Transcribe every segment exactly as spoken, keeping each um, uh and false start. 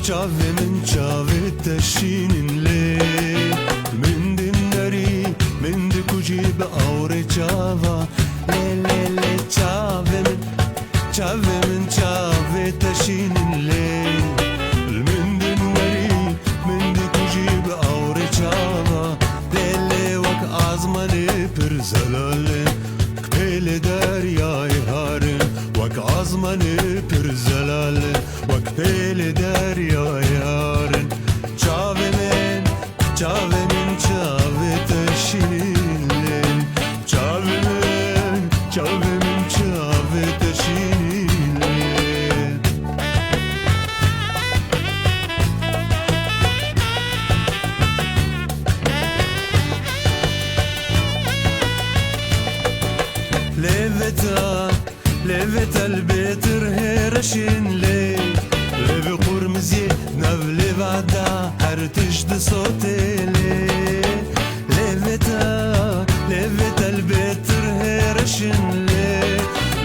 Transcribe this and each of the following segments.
Çavê min çavê te şînin lê, min dinerî, min dikujî bi awrê çava. Lê, lê, lê, çavê min, çavê min çavê te şînin lê, min dinerî, min dikujî bi awrê çava. Lê, lê, wek azmanê pir zelal e, pêlê deryayê harin, wek azmanê pir zelal e. Wek pêlê deryayê harin. Çavê min, çavê min, çavê te şînin lê. Çavê min, çavê min, çavê te şînin lê. Lê veta Lê vê te li bêtir hêreşên lê, lê vê qurmiziyê nav lê vada her tişt disotê lê. Lê vê te, lê vê te li bêtir hêreşên lê,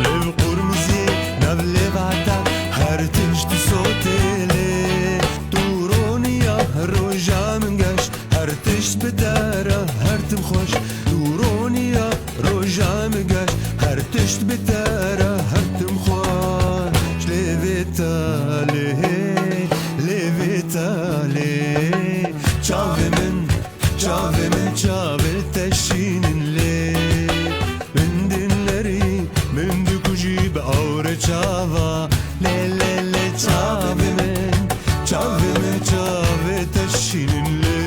lê vê qurmiziyê nav lê vada her tişt disotê lê. Tu roniya roja min geş, her tişt bi te re her tim xweş. Tu roniya Roja min geş, her tişt bi te re her tim xweş. Lê vê te lê, lê vê te lê. Çavê min, çavê min, çavê te şînin lê. Min dinerî, min dikujî bi awre çava. Lê, lê, lê, çavê min, çavê min, çavê te şînin lê.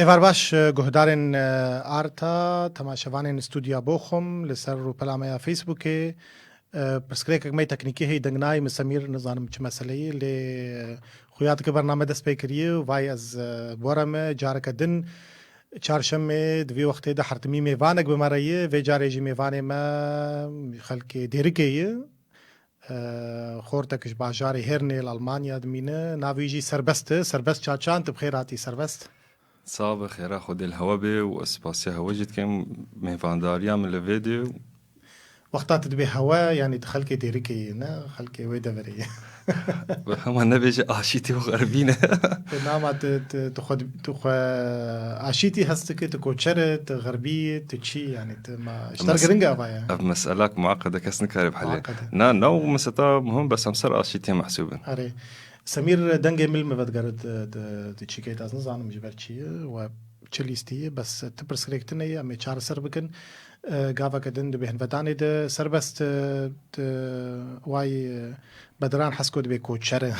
Êvar baş, e, guhdarên, e, Arta, temaşevanên Stûdya Boxum li ser rûpela me ya Facebookê. E, pirsgirêkek me yê teknîkî heye, deng nayê min, Semîr, nizanim çi meseleyê, lê, e, xuya dike bername dest pê kiriye û vay ez, e, bi we re me careke din çarşemê di vî wextê de hertimî mêvanek bi me re ye. Vê carê jî mêvanê me xelkê Dêrikê ye. E, xortek ji bajarê Hêrnê li Almanya dimîne. Navê wî jî Serbest e. Serbest Çaçan, tu bi xêr hatî Serbest. Sax be, xêra Xwedê li hewe be û ez spasiya hewe jî dikim mêvandariya min li vê dê. Wexta tu dibê hewe, yanî tu xelkê Dêrikê yê, ne xelkê wê deverê yê. Bi hema nebêje aşîtî û xerbî ne. Tu nama tu, tu, tu xwe, tu xwe aşîtî hest dikî, tu koçer î, tu xerbî yî, tu çi yî, yanî tu ma ji te re Mes-, giring e ava ye. Ev meselak muaqqed e, kes nikare bihele. Muaqqed e. Na, na û meseta muhim, bes em ser aşîtiyê mehsûb in. Erê. Semîr, dengê min li min vedigere di, di, di çîkê de, ez nizanim ji ber çi ye we çi lîstî ye, bes ti pirsgirêk tune ye, em ê çareser bikin. E, gaveke din di bêhnvedanê de Serbest, e, di way, e, Bedran Hesko dibê koçer e.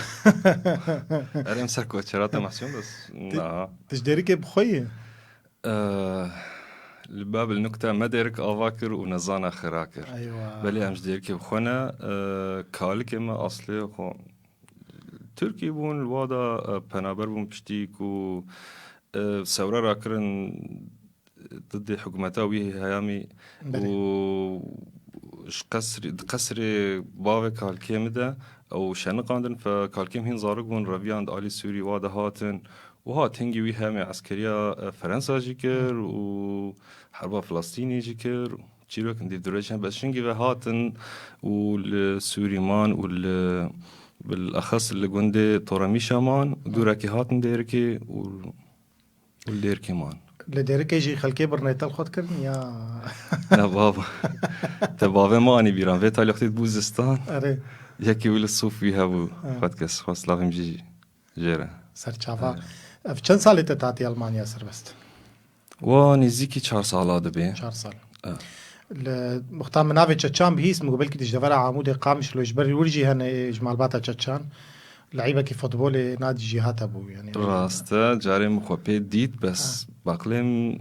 Erê, em ser koçera te mehsûn, bes Ti, na. Ti ji Dêrikê bi xwe yî? E, li Babil Nukte me Dêrik ava kir û nezana xira kir. Eywa. Belê em ji Dêrikê bi xwe ne, e, kalikê me aslê xwe Tirkî bûn, li wa da, e, penaber bûn piştî ku, e, sewre rakirin didê hikûmeta wî heyamî Belê. û ji qesrê, di qesrê bavê kalkê min de ew şeniqandin, fe kalkê min hîn zarok bûn, reviyan di alî Sûrî wa de hatin û hat hingî wî hemê eskeriya, e, Ferensa jî kir û herba Filistînî jî kir. Çîrok hindî dirêj hene, bes jingî ve hatin û li Sûrî man û li, bilexes li gundê Toremîşa man, dûrekî hatin Dêrikê û, û li Dêrikê man. Li Dêrikê jî xelkê birnê te li xwe dikirin ya? Ne baba. Te bavê me anî bîran. Vê talî wextê dibû zistan. Erê. Yekî wî li sûf wî hebû. Ha. Xwe dike, xwe silavê min jî jê re. Serçava. Evet. Ev çend salê te hatî Almanya Serbest? Wa nêzîkî çar sala dibe. Çar sal. Evet. Li, wexta min navê Çeçan bihîst, min got belkî tu ji devera Amûdê, Qamişlo, ji ber wir jî hene ji malbata Çeçan. Leîbekî futbolê nadî jî hate bû, yanî. Rast e, carê min xwe pê dît, bes Ha. baqlêm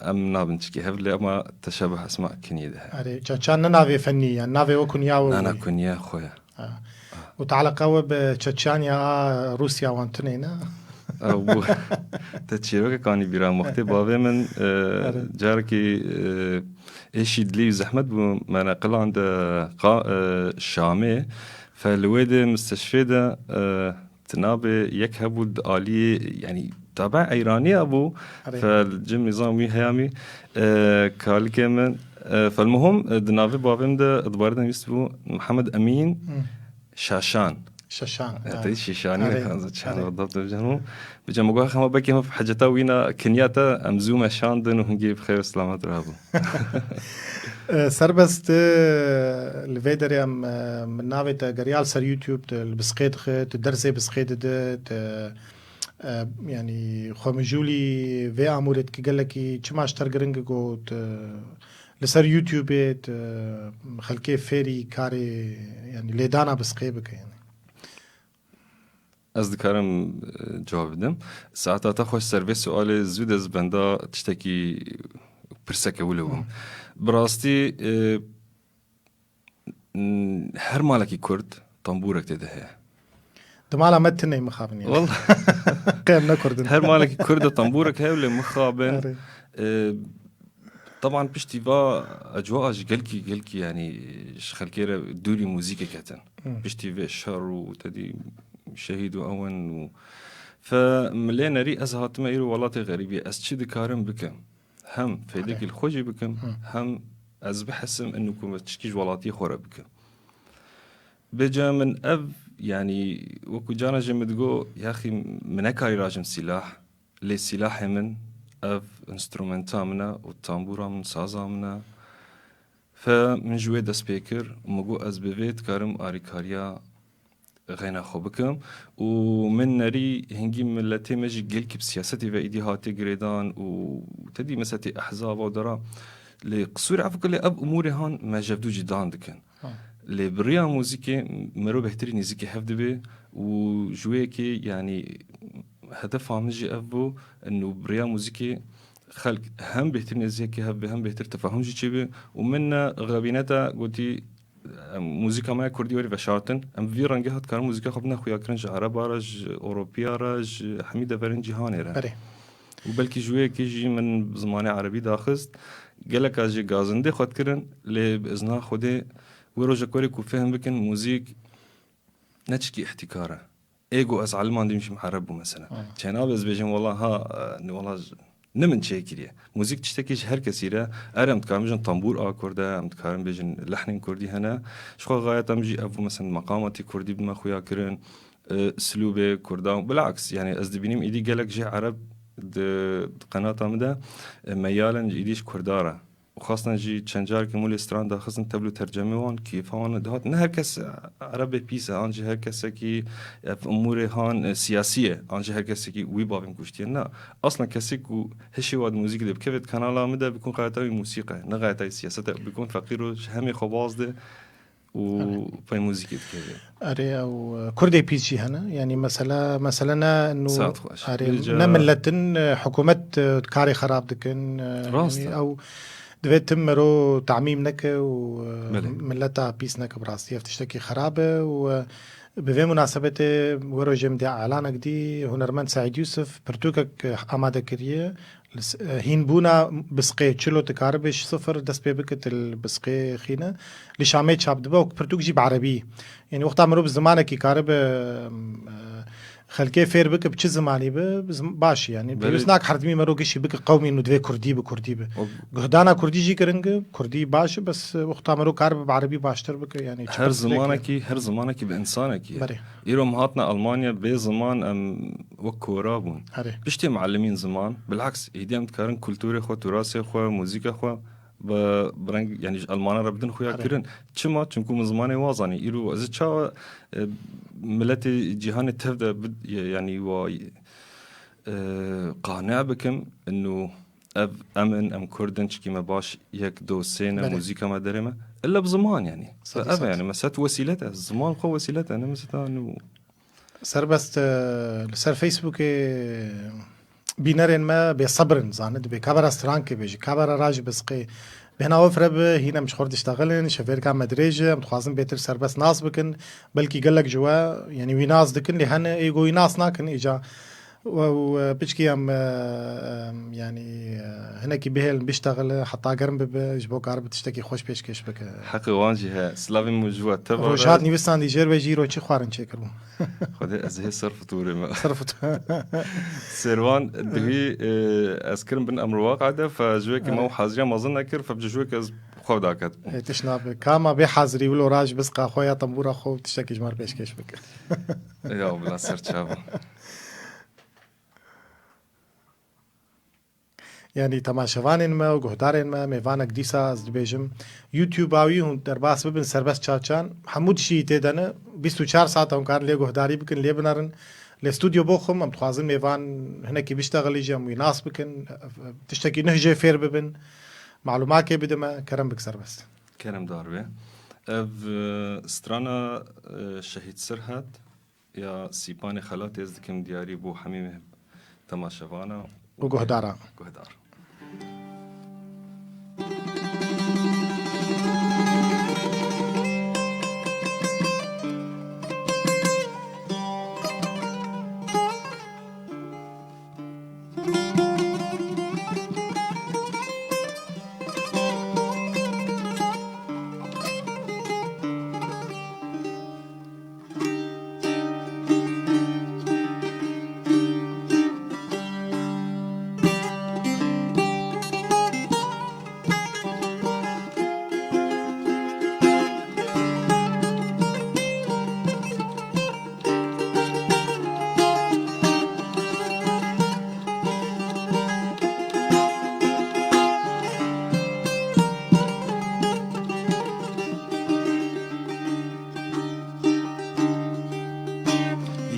em nabin çikê hev lê, ema teşebih esma kiniyê de heye. Erê, Çeçan ne navê fenî ye, navê we kunya we Na, na, bûye. kunya xwe ye. Ha. Û te eleqa we bi Çeçanya a Rûsya wan tune ne? Ew bû. Te çîrokek anî bîra, wextê bavê min, e, carekî, e, êşî dilê wî zehmet bû, me neqilande qa-, e, Şamê. Fe li wê de misteşfê de, e, tinabê yek hebû di aliyê, yanî tabe Eyranî ya bû. Erê. Fe li cem nîzam wî heyamî, e, kalikê min, e, felmuhim, e, di navê bavê min de di barê de nivîs bû Mihemed Emîn Şaşan. Şaşan, Te evet. Şîşanî Erê, nekanze çend erê. Dap de bicem. Bicem go hema belkî hema heceta wîna kinya te em zû meşandin û hingî bi xêr û selamet rabû. E, serbest, e, li vê derê em, e, min navê te geriya li ser YouTube, tu li bisqê dixî, tu dersê bisqê dide, tu, e, yanî xwe mijûlî vê amûrê dikî gelekî çima ji te re giring e ku tu li ser YouTubeê tu xelkê fêrî karê, yanî lêdana bisqê bike, yanî. Ez dikarim, e, cewab bidim. Saeta te xweş ser vê sualê zû de ez benda tiştekî pirseke wilo bûm. Hı. Bi rastî, e, n-, her malekî Kurd tambûrek tê de heye. Di mala me tune ye mixabin yani. Wala. Qey em ne Kurd in. Her malekî Kurd de tambûrek heye, lê mixabin, Erê. e, Teban piştî va ecwaa jî gelkî, gelkî, yanî ji xelkê re dûrî muzîkê ketin. Hmm. Piştî vê şer û te dî şehîd û ew in û fe milê nerî ez hatime îro welatê xerîbî. Ez çi dikarim bikim? Hem fêdekî li xwe jî bikim, Hmm. hem ez bihesim inu ku me tişkî ji welatiyê xwe re bikim. Bêca min ev, yanî wekî cana jî min digo, yaxî min nekarî rajim sîlah. Lê sîlahê min ev înstrumenta min e û tambûra min, saza min e. Fe min ji wê dest pê kir û min got, ez bi vê dikarim arîkariya xeyna xwe bikim. Û min nerî hingî miletê me jî gelkî bi siyasetê ve îdî hatiye girêdan û te dî mesetê ehzaba û dera. Lê qisûrê ev ku lê ev umûrê han me jevdû cî dan dikin. Ha. Lê bi riya muzîkê mero bêhtirî nêzîkî hev dibe û ji wê yekê, yanî, hedefa min jî ev bû, inu bi riya muzîkê xelk hem bêhtir nêzîkî hev be, hem bêhtir tefahum jî çêbe û min ne xebîneta gotî, em, muzîka me ya kurdî werî veşartin. Em vî rengê hat karin muzîka xwe bine xuya kirin ji Ereba re, ji Ewropiya re, ji hemî deverên cîhanê re. Erê. Û belkî ji wê yekê jî min bi zimanê erebî daxist. Geleka jî gazindê xwe dikirin, lê bi izna Xwedê wê rojek werê ku fêhm bikin, muzîk ne çikî îhtîkar e. Ê ku ez elimandîm jî min ereb bû mesela. Hı. Çênabe ez bêjim, wela ha, e, ne, wela j-, ne min çêkiriye. Muzîk tiştekî ji her kesî re, er em dikarin bêjin tambûr a kurd e, em dikarin bêjin lehnên kurdî hene. Ji xwe xayeta min jî ev bû mesela meqamatî kurdî bi me xuya kirin, e, silûbê kurdan. Bilaks, yanî ez dibînim îdî gelek jê ereb di, di qenata min de, e, meyal in îdî ji kurda re. Û xwestin jî çend carekî mûlê stran daxistin tevlû tercemê wan, kêfa wan dihat. Ne her kes erebê pîs e, an jî her kesekî ev umûrê han, e, siyasî ye, an jî her kesekî wî bavên kuştiye. Na, aslen kesê ku hişê wa di muzîkê de bikeve di kanala min de bikun xayeta wî musîqe, ne xayeta wî siyasete, bikun feqîr û ji hemê xwebaz de û Evet. pey muzîkê dikeve. Erê, ew, e, kurdê pîs jî hene. Yanî mesele, mesele ne nû Saet xweş. Erê, Vêca ne millet in, e, hikûmet, e, karê xerab dikin. E, Rast yanî e. ew divê tim mero tamîm neke û, e, Belê. milleta pîs neke bi rastî. Ev tiştekî xerab e û, e, bi vê munasebetê wero jê min dê elanek dî hunermend Seîd Yûsif pirtûkek, e, amade kiriye. Li s-, e, hînbûna bisqê, çilo tu karibe ji sifir dest pê bike tu li bisqê xîne. Li Şamê çap dibe û pirtûk jî bi erebî. Yanî wexta mirov bi zimanekî karibe, e, xelkê fêr bike bi çi zimanî be, bi zim-, baş e yanî. Belê. Pêwîst nake herdimî mero gişî bike qewmî nû divê kurdî bi kurdî be. O Guhdana kurdî jî giring e, kurdî baş e, bes, e, wexta mero karibe bi erebî baştir bike, yanî çi Her pirtûkek zimanekî, her zimanekî bi insanekî ye. Belê. Îro em hatine Almanya bê ziman em wek kora bûn. Erê. Piştê muallimîn ziman, bilaks, êdî em dikarin kulturê xwe, turasê xwe, muzîka xwe bi, bi reng, yanî ji Almana re bidin xuya Erê. kirin. Çima? Çimku min zimanê wan zanî. Îro ez ê çawa, e, miletê cîhanê tev de bid-, ye-, yanî wa, e, qane bikim, inu ev em in, em Kurd in, çikî me baş yek, do, sê ne, Belê. muzîka me derê me. Îlla bi ziman yanî. Sedî Ev sed. yanî, me set wesîlet e. Ziman xwe wesîlet e, ne mesela nu. Serbest, e, li ser Facebookê bînerên me bêsebir in, zanî, dibê ka bera strankê bêjî, ka bera rajî bisqê. Bêhna we fireh be, hîn em ji xwe re diştexilin, şevêrka me dirêj e, em dixwazin bêtir serbest nas bikin. Belkî gelek ji we, yanî wî nas dikin, lê hene ê ku wî nas nakin, îca Û, û, e, piçkî em, e, em, yanî, e, hinekî bihêlin, biştexile, heta germ bibe, ji bo karibe tiştekî xweş pêşkêş bike. Heqê wan jî heye. Silavên min ji we teva re. Rojhat nivîsandî jêr ve jî îro çi xwarin çêkiribû? Xwedê ez hê ser fitorê me. Ser fitor. Servan, duhî, e, ez kirim bin emro waqe de, fe ji wê ke me û haziriya mezin nekir, fe ji wê ke ez xwe daket. E, tişt nabe. Kama bê hazirî wilo raj bizqa xwe ya tembûra xwe û tiştekî ji me re pêşkêş bike. Ya, bila ser çava. Yanî temaşevanên me û guhdarên me, mêvanek dîsa ez dibêjim, YouTube-a wî hûn derbas bibin Serbest Çaçan, hemû tiştî tê de ne, bîst û çar saet hûn karin lê guhdarî bikin, lê binerin. Lê stûdyo boxim, em dixwazin mêvan hinekî biştexilî jî em wî nas bikin, tiştekî nuh jê fêr bibin. Malûmakê bide me, kerem bik Serbest. Kerem dar be. Ev, e, strana, e, Şehîd Sirhat ya Sîpanê Xelatê ez dikim diyarî bo hemî me temaşevana û guhdara. Guhdar.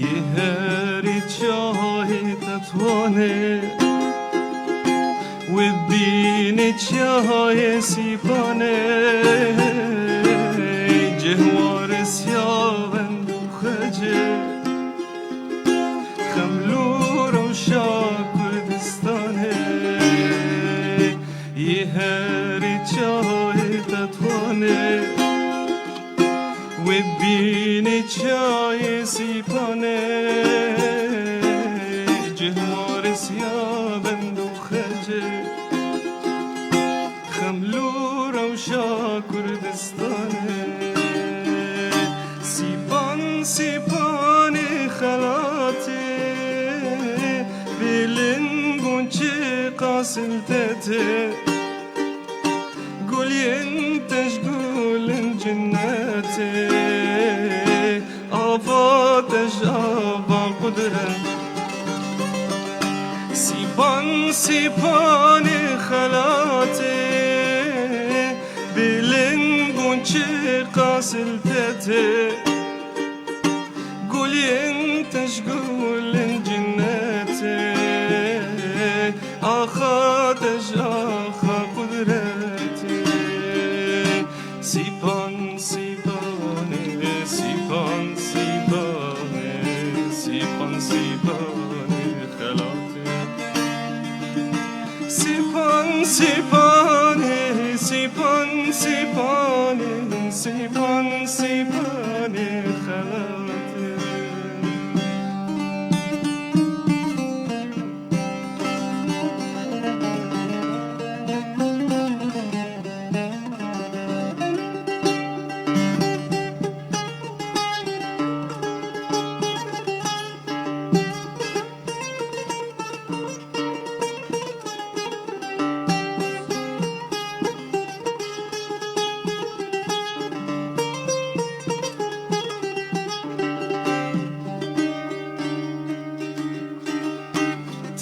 Yê herî çayê Tetwanê, wê bînê çayê Sîpanê, cih waris ya vend û xecê, xem lû rewşa Kurdistanê. Yê herî çayê Tetwanê, wê bînê çayê Sîpanê, cih waris ya bend û xecê, xem lû rewşa Kurdistanê. Sîpan, Sîpanê Xelatê, bê ling û çiqas li te tê. Gulên te ji gulên cinnetê, ava te ji ava qudret. Sîpan, Sîpanê Xelatê, bê ling û çiqas li te tê. Gulên te ji gulên cinnetê, axa te ji axa qudretê. Sîpan, Sîpanê, Sîpan, Sîpanê, Sîpan, Sîpanê Xelatê. Sîpan, Sîpanê, Sîpan, Sîpanê, Sîpan, Sîpanê Xelatê.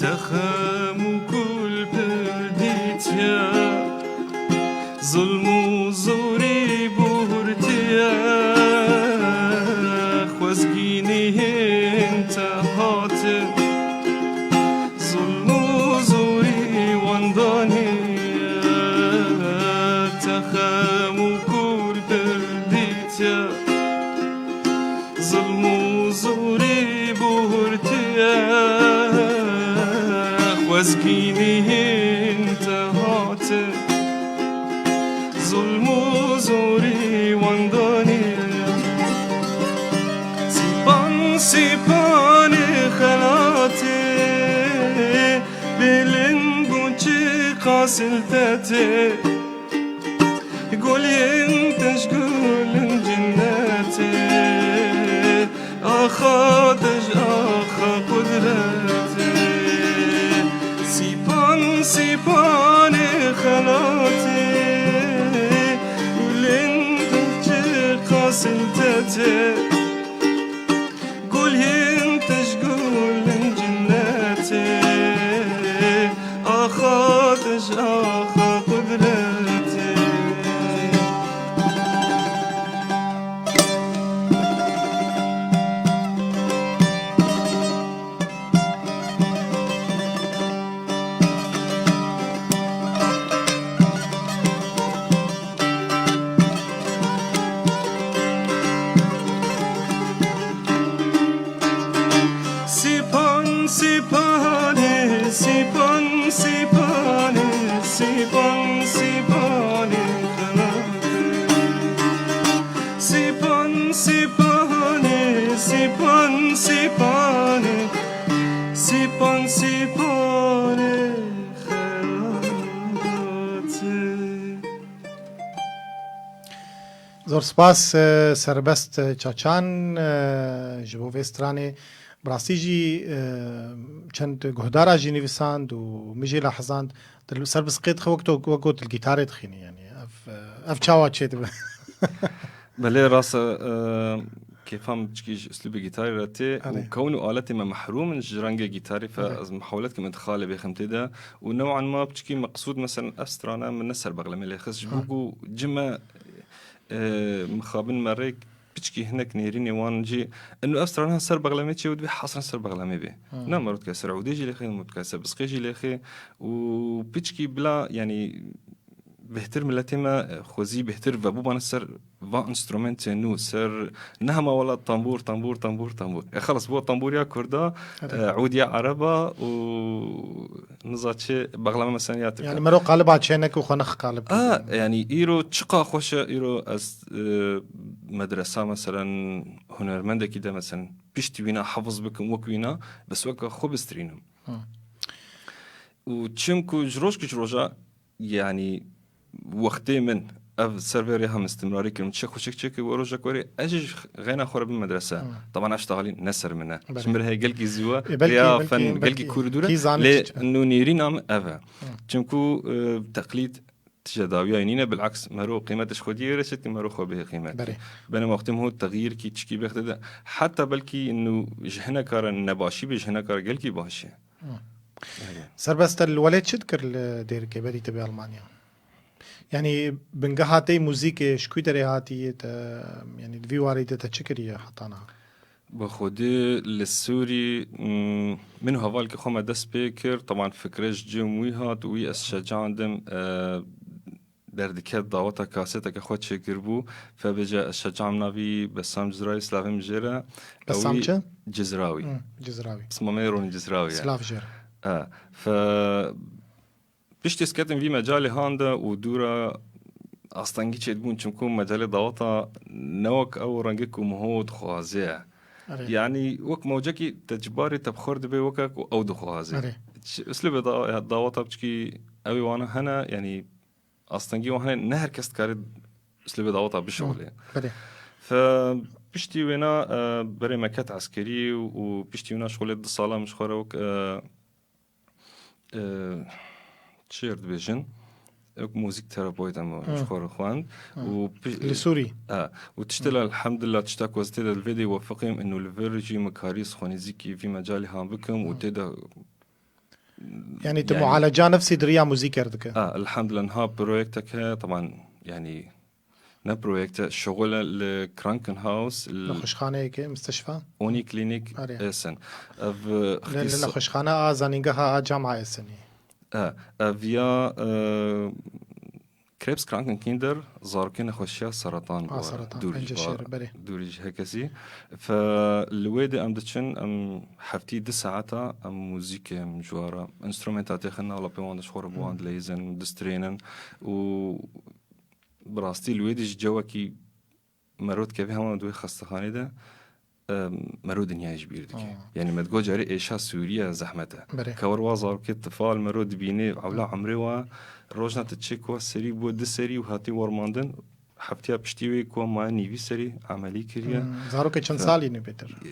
Te xem û kul pir dîtiye, zulm û zorî buhurtiye, xwezgînî hîn te hatin, zulm û zorî wan daniye, te xem û kul pir dîtiye. Zilm û zorî buhurtiye, xwezgînî hîn te hate. Zilm û zorî wan daniye. Sîpan, sîpanê xelatê. Bilind û çiqas li te tê, gul yên te ji gulên cinnetê. Axa te ji axa qudretê. Sîpan sîpanê xelatê, gulên te çiqas li te tê. Gul yên te ji gulên cinnetê, axa te ji axa qudretê. Sîpan, sîpanê, sîpan, sîpanê, sîpan, sîpanê, xelatê. Sîpan, sîpanê, sîpan, sîpanê, sîpan, sîpanê, xelatê. Zor spas, e, Serbest Çaçan, e, ji bo vê stranê. Bi rastî jî, e, çend guhdara jî nivîsand û min jî lahizand. Tu li ser bisikê dixe wek tu, wek got li gîtarê dixînî, yanî ev, e, ev çawa çêdibe? Belê, rast e, e, kêfa min piçkî ji uslûbê gîtarê re tê û Erê. kewn û aletê me mehrûm in ji rengê gîtarê, fe Erê. ez mihawlet kim intixalê bêxim tê de û new'an ma piçkî meqsûd, meselen, ev strana min ne ser bexlemê lê xist, ji bo Hı. ku cime, e, mixabin me rê piçkî hinek nêrînê wan jî, eno ev strana ser bexlemê çê û dibê hasren ser bexlemê bê. Hı. Na, mero dikare ser ûdê jî lê xê, mero dikare ser bisikê jî lê xê û piçkî bila, yanî, bêhtir miletê me, e, xwezî bêhtir vebûbane ser va înstrumentê nû, ser ne hema wela tambûr, tambûr, tambûr, tambûr. E, xelas, bo tambûriya kurda, Evet. e, ûdiya ereba û niza çi bexleme mesela ya tirka. Yani mero qaliba çênek û xwe nex qalib A, kiriye. yani îro çiqa xweş e, îro ez, e, medresa meselen hunermendekî de meselen piştî wîna hefiz bikim wek wîna, bes weke xwe bistrînim. Hı. Û çimku ji rojkî ji roja, yanî wextê min ev ser vê rêha min istimrarî kirim, çi xweşik çêkir we rojek werê, ez jî ji xeyna xwe re bim medrese. Hı. Taban ev ji tahalî ne ser min e. Belê. Ji min re heye gelkî zî we, E, belkî, ya belkî, fen belkî gelkî kûr dûr e, kî zanî lê çi çi. nû nêrîna min ev e. Hı. Çimku, e, teqlîd tije dawiyayê nîne, bilaks mero qîmetê ji xwediyê re çêdike, mero xwe bihê qîmetê. Belê. Benim wextê min hot texyîrkî çikî bêxte de, heta belkî nû ji hineka re nebaşî bê, ji hineka re gelkî baş e. Hı. Belê. Serbest, te li welêt çi dikir li Dêrikê berî te bê Almanya? Yanî bingeha te yê muzîkê ji ku derê hatiye te, yanî di vî warî de te çi kiriye heta niha? Bi xwedî li Sûrî, mm, min û hevalkê xwe me dest pê kir. Teban fikre ji cem wî hat û wî ez şecandim, e, derdiket daweta kaseteke xwe çêkiribû. Fe bêje ez şecam navî Bessam Cizrawî, slavê min jê re. Bessam Ewî çi? Cizrawî. Hı, Cizrawî. Pismamê Ronî Cizrawî ye. Slav jê re. E, fe piştî ez ketim vî mecalê han de û dûra astengî çêdibûn, çimku mecalê daweta ne wek ew rengê ku min hot dixwaze ye. Erê. Yanî wek mewcekî te cibarê te bi xwe re dibê weke ku ew dixwaze. Erê. Çi, uslubê da-, daweta piçkî ew ê wana hene, yanî astengî wan hene, ne her kes dikare uslubê daweta bişixulê. Hı, belê. Fe piştî wêna, e, berê me ket eskerî û piştî wêna şixulê du sala min ji xwe re wek, e, e, şêr dibêjin. Wek muzîk terapeut em Hı. ji xwe re xwend. Hı. Û pi-, Li Sûrî. E, û tiştê Hı. le elhamdulillah tişta ku ez tê de li vê dê wefiqîm, û li vir jî min karî xwenîzîkî vî mecalî han bikim û Hı. tê de Yani tu Yani mualeca nefsî di riya muzîker dike. A, elhamdülillah, niha proyektek heye, taban, yani ne proyekte, şixul e li Krankenhaus, li Nexweşxaneyeke, misteşfa? Uni Klinik Arê. Essen. Ev, Li, li ixtîsa- nexweşxane a zanîngeha a Cama Essenî. E, ev ya, e, Krebskrankenkinder, zarokê nexweşiya seratan A, bû, seratan, dûrî ji pencê va-, şêr, belê. dûrî ji hekesî. Fe li wê de em diçin, em heftî du saeta em muzîkê em ji wa re, înstrumenta têxin, alapê wan de ji xwe re bi wan Hmm. dileyzin, distrênin û bi rastî li wê de ji cewekî mero dikeve hema di wê xestexanê de, e, mero dinyayê ji bîr dike. Aa. Yani me digot carê êşa Sûriye zehmet e. Belê. Ka wer wa zarokê tifal mero dibînê, ewla emrê wa rojna tu çêk wa serî bû du serî û hatî warmandin, heftiya piştî wê ku maye nîvî serî emelî kiriye. Hmm, zarokê çend Fe- salî ne bêtir? E,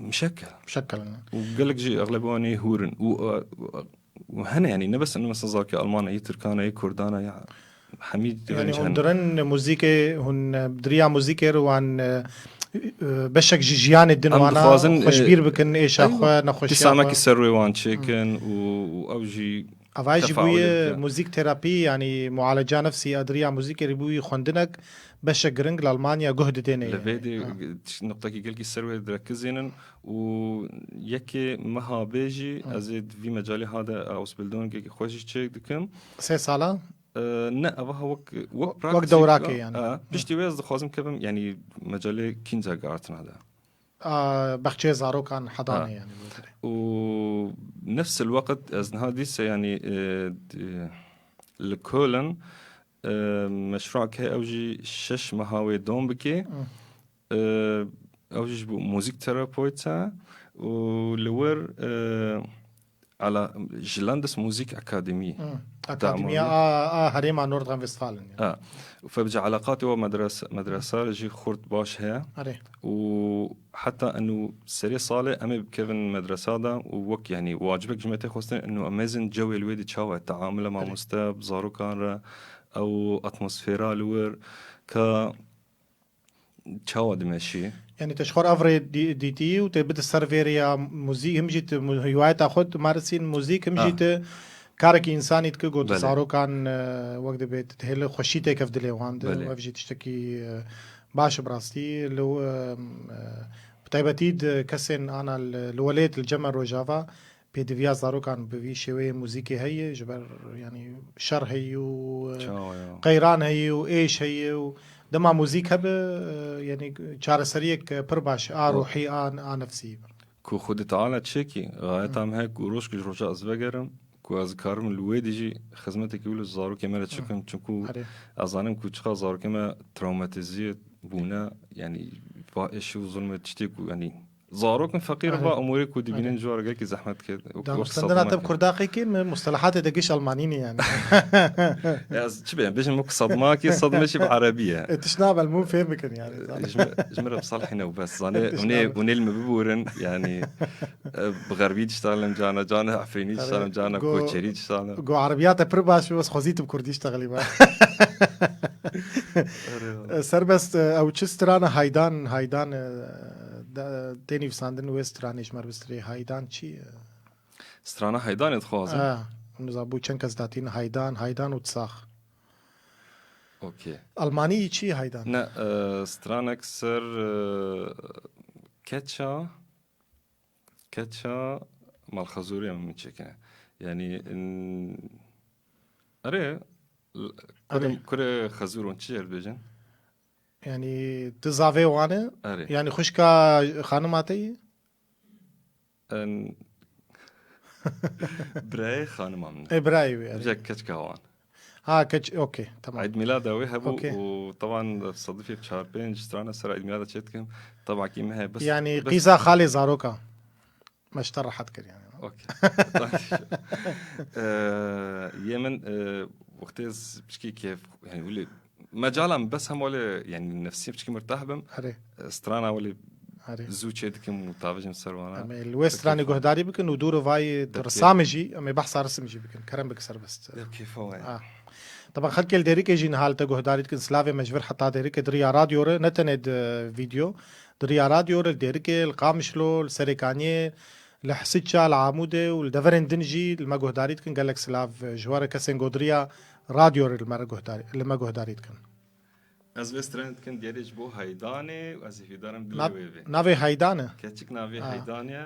mişekkel. Mişekkel ne. Û gelek jî exlebê wan ê hûr in. Û, e, û hene, yani, ne bes, ne mesela zarokê Almana, yê Tirkana, yê Kurdana, ya hemî Yani rênc hûn hene. Dirin muzîkê, hûn, e, diriya muzîkê re wan, e, e, beşek ji jiyanê din Em wana dixwazin, e, xweşbîr bikin, êşa eywa, xwe, nexweşiya xwe. Tisamekî ser wê wan çêkin û, û ew jî Ava jî tefaulê bûye bike. Muzîk terapî, yani mualeca nefsî, a diriya muzîkê re bûye xwendinek, beşek giring li Almanya guh didêne. Li vê de Ha. nuqtekî gelkî ser wê direkizînin û yekê meha bê jî Hı. ez ê di vî mecalê ha de Ausbildungekî xwe jî çêk dikim. Sê sala? E, ne, eva ha wek, wek Wek, wek praktik dewrakê a, yani. a, Hı. piştî wê ez dixwazim kevim, yani mecalê Kindergartena de. A, baxçeyê zarokan hedanê Ha. yani. Û nefs el weqt ez niha dîse yani, e, d-, li Köln, e, meşruak heye ew jî şeş meha wê dom bike. Hı. E, ew jî ji bo muzîk terapeut e û li wir, e, ala, ji Landesmusikakademie. Hı. Akademiya Damoli. a, a herêma Nordrhein-Westfalen yani. Ha. Û fe bi eleqatê wa medres-, medresa re jî xurt baş heye. Erê. Û heta eno serê salê em ê bikevin medresa de û wek, yani, wacibek ji me tê xwestin, eno em mêzin cewê li wê dî çawa ye, teamula Erê. mamoste bi zarokan re, ew atmosfera li wir, ka çawa dimeşî? Yani te ji xwe re ev rê dî-, dîtî û te bide ser vê rê ya muzîk, him jî tu mu-, hiwayeta xwe tu marisîn muzîk, him jî Ah. tu karekî însanî dike, got Belê. zarokan, e, wek dibê tu dihêle xweşî têkev dilê wan de Belê. û ev jî tiştekî, e, baş e bi rastî. Li, e, e, bi taybetî di kesên ana li, li welêt li cem me Rojava pêdiviya zarokan bi vî şêweyê muzîkê heye, ji ber, yani, şer heye û, e, Çawa ya? qeyran heye û êş heye û dema muzîk hebe, e, yani, çareseriyek pir baş a O- ruhî, a, a nefsî. Ku Xwedê Teala çêkî, gayeta me heye ku roj ku ji roja ez vegerim, ku ez karim li wê dî jî xizmetekî wilo zarokê me re çikim, çunku Erê. ez zanim ku çiqa zarokê me trawmatîze bûne, yani, va êşî û zulmê tiştê ku, yani, Zarok in feqîr Erê. va umûrê ku dibînin Erê. ji wan re gelkî zehmet dike. Wek, wek Danûstendina te bi sadmakê. kurdakî kê, me mustelehatê de giş almanî ne yani. Ya, ez çi bêjim, bêjim wek sadmakê, sadme jî bi erebî ye. E, tişt nabe, mû fêm bikin yani. E, ji me, ji me re bi salhî ne û bes. Zanê, Tişt hûnê, nabe. hûnê li me biborin, yani, e, bi xerbî diştalim cana, cana efrînî diştalim, Erê, cana go-, koçerî diştalim. go erebîya te pir baş, bes xwezî tu bi kurdî diştexilî be. Erê. E, serbest, e, ew çi strana haydan, haydan, e, De, tê nivîsandin wê stranê ji me re bistirê. Haydan çi? Strana Haydanê dixwazim. Ha, niza bû çend kes datîn Haydan, Haydan û Tsax. Okey. Almanî çi Haydan? Ne, e, stranek ser, e, keça, keça malxezûrê min çêkine. Yani, in, erê, l-, kurê, Erê. kurê xezûron çi jê re dibêjin? Yani, tu zavê wan e? Erê. Yani, xwişka xanima te yî? En-, birayê xanima min e. E, birayê wê, erê. Bije keçka wan. Ha, keç, okey, tamam. Eid mîlada wê hebû Okey. û teban sedifê çar pênc strana ser Eid mîlada çê dikim. Tabakî me heye, bes, Yani, bes qîza xalê zaroka. Me ji te rehet kir yani. Okey. Eee, yê min, eee, wextê ez piçkî kêf, yani, wili, mecala min bes hem wele, yani, nefsî piçkî mirtah bim. Erê. Eee, strana wele Erê. zû çê dikim û tavijim ser wana. Em ê li wê stranê guhdarî bikin û dûr û vayê Depkê. risam jî, em ê behsa risim jî bikin. Kerem bik serbest. Dep kêfa wayê. Ah. Teba xelkê li Dêrikê jî niha li te guhdarî dikin. Silavê me ji vir heta Dêrikê di riya radyo re, ne tenê di vîdeo. Di riya radyo re li Dêrikê, li Qamişlo, li Serêkaniyê, li Hisiça, li Amûdê û li deverên din jî li me guhdarî dikin. Gelek silav ji we re kesên ku di riya radyo re li me re guhdarî, li me guhdarî dikin. Ez vê stranê dikim diyarê ji bo Heydanê û ez hêvîdar im dilê Na-, wê bê. Navê Heydan e? Keçik navê Ha. Heydanê ye.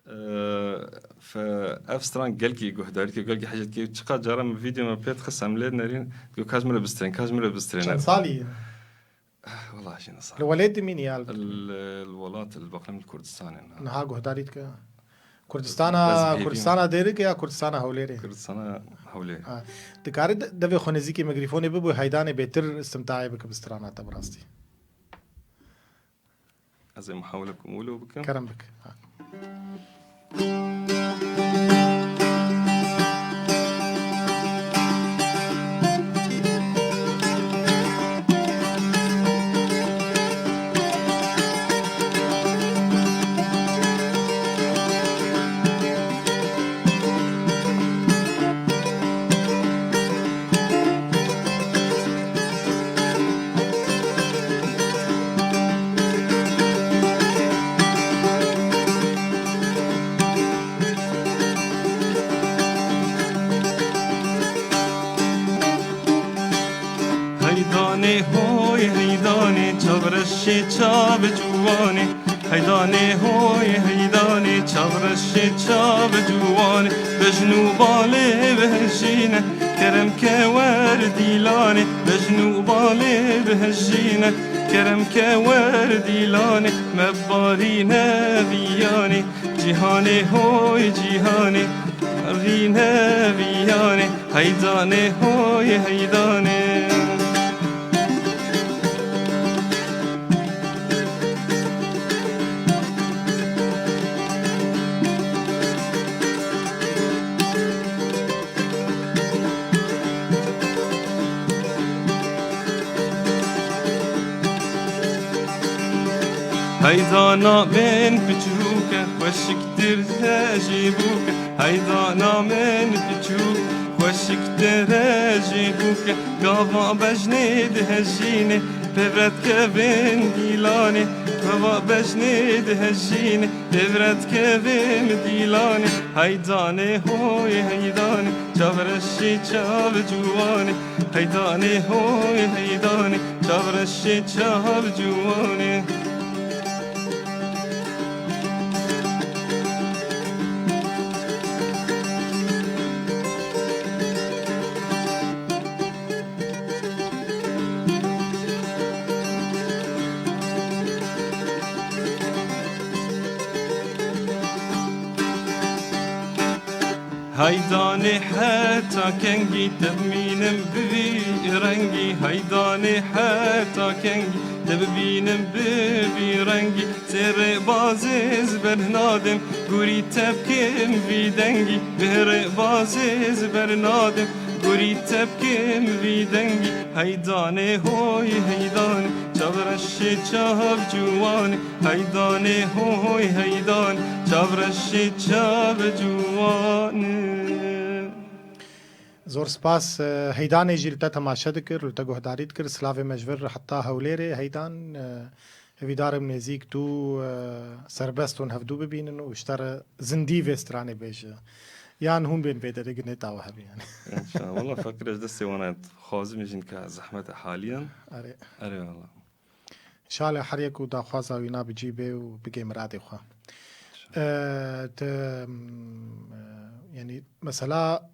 Eee, fe-, ev stran gelkî guhdarî dike, gelkî hecet dike. Çiqa cara min vîdeo me pê dixist, em lê dinerîn. Digo, "Ka ji min re bistrên, ka ji min re bistrên." Çend salî ye? Eh, wela jî ne salî. Li welêt dimînî ya li Li, li welat, li baqlem li Kurdistanê ne. Niha guhdarî dike. Kurdistana, Ez hêvî me. Kurdistana Dêrikê ya Kurdistana Hewlêrê? Kurdistana Hewlêrê. Ha. Dikarî de-, devê xwe nêzîkî mikrîfonê bibû, Heydanê bêtir istimtayê bike bi strana te bi rastî. Ez ê muhawile bikim wilo bikim. Kerem bike. Ha. Heydanê hoy heydanê, çavreşê çav ciwanê. Heydanê hoy heydanê, çavreşê çav ciwanê. Bejn û balê bihejîne, kerem ke wer dîlanê. Bejn û balê bihejîne, kerem ke wer dîlanê. Me barîne viyanê, cîhanê hoy cîhanê. Rîne viyanê, heydanê hoy heydanê. Heydana min piçûk e, xweşiktir he jî bûk e. Heydana min piçûk, xweşiktir e jî bûk e. Gava bejnê dihejîne, pevret kevin dîlanê. Gava bejnê dihejîne, pevret kevin dîlanê. Heydanê hoy heydanê, çavreşê çav ciwanê. Heydanê hoy heydanê, çavreşê çav ciwanê. Heydanê heta kengî te bimînim bi vî rengî. Heydanê heta kengî te bibînim bi vî rengî. Sê rêbazê ez bernadim, gurî te bikim vî dengî. Bê rêbazê ez bernadim, gurî te bikim vî dengî. Heydanê hoy heydanê, çavreşê çav ciwanê. Heydanê hoy heydanê, çavreşê çav ciwanê. Zor spas. E, Heydanê jî li te temaşe dikir, li te guhdarî dikir. Silavê me ji vir heta Hewlêrê. Heydan, e, hêvîdar im nêzîk tu, e, serbest hûn hevdû bibînin û ji te re zindî vê stranê bêje. Yan hûn bên vê derê ginê tawe hebî yani. Înşallah. Wala feqîr ez destê wan dixwazim jîn ka zehmet haliyen. Erê. Erê wala. Înşallah her yek û daxwaza wî na bi cî bê û bigê miradê xwe. E, te, m, e, yani mesela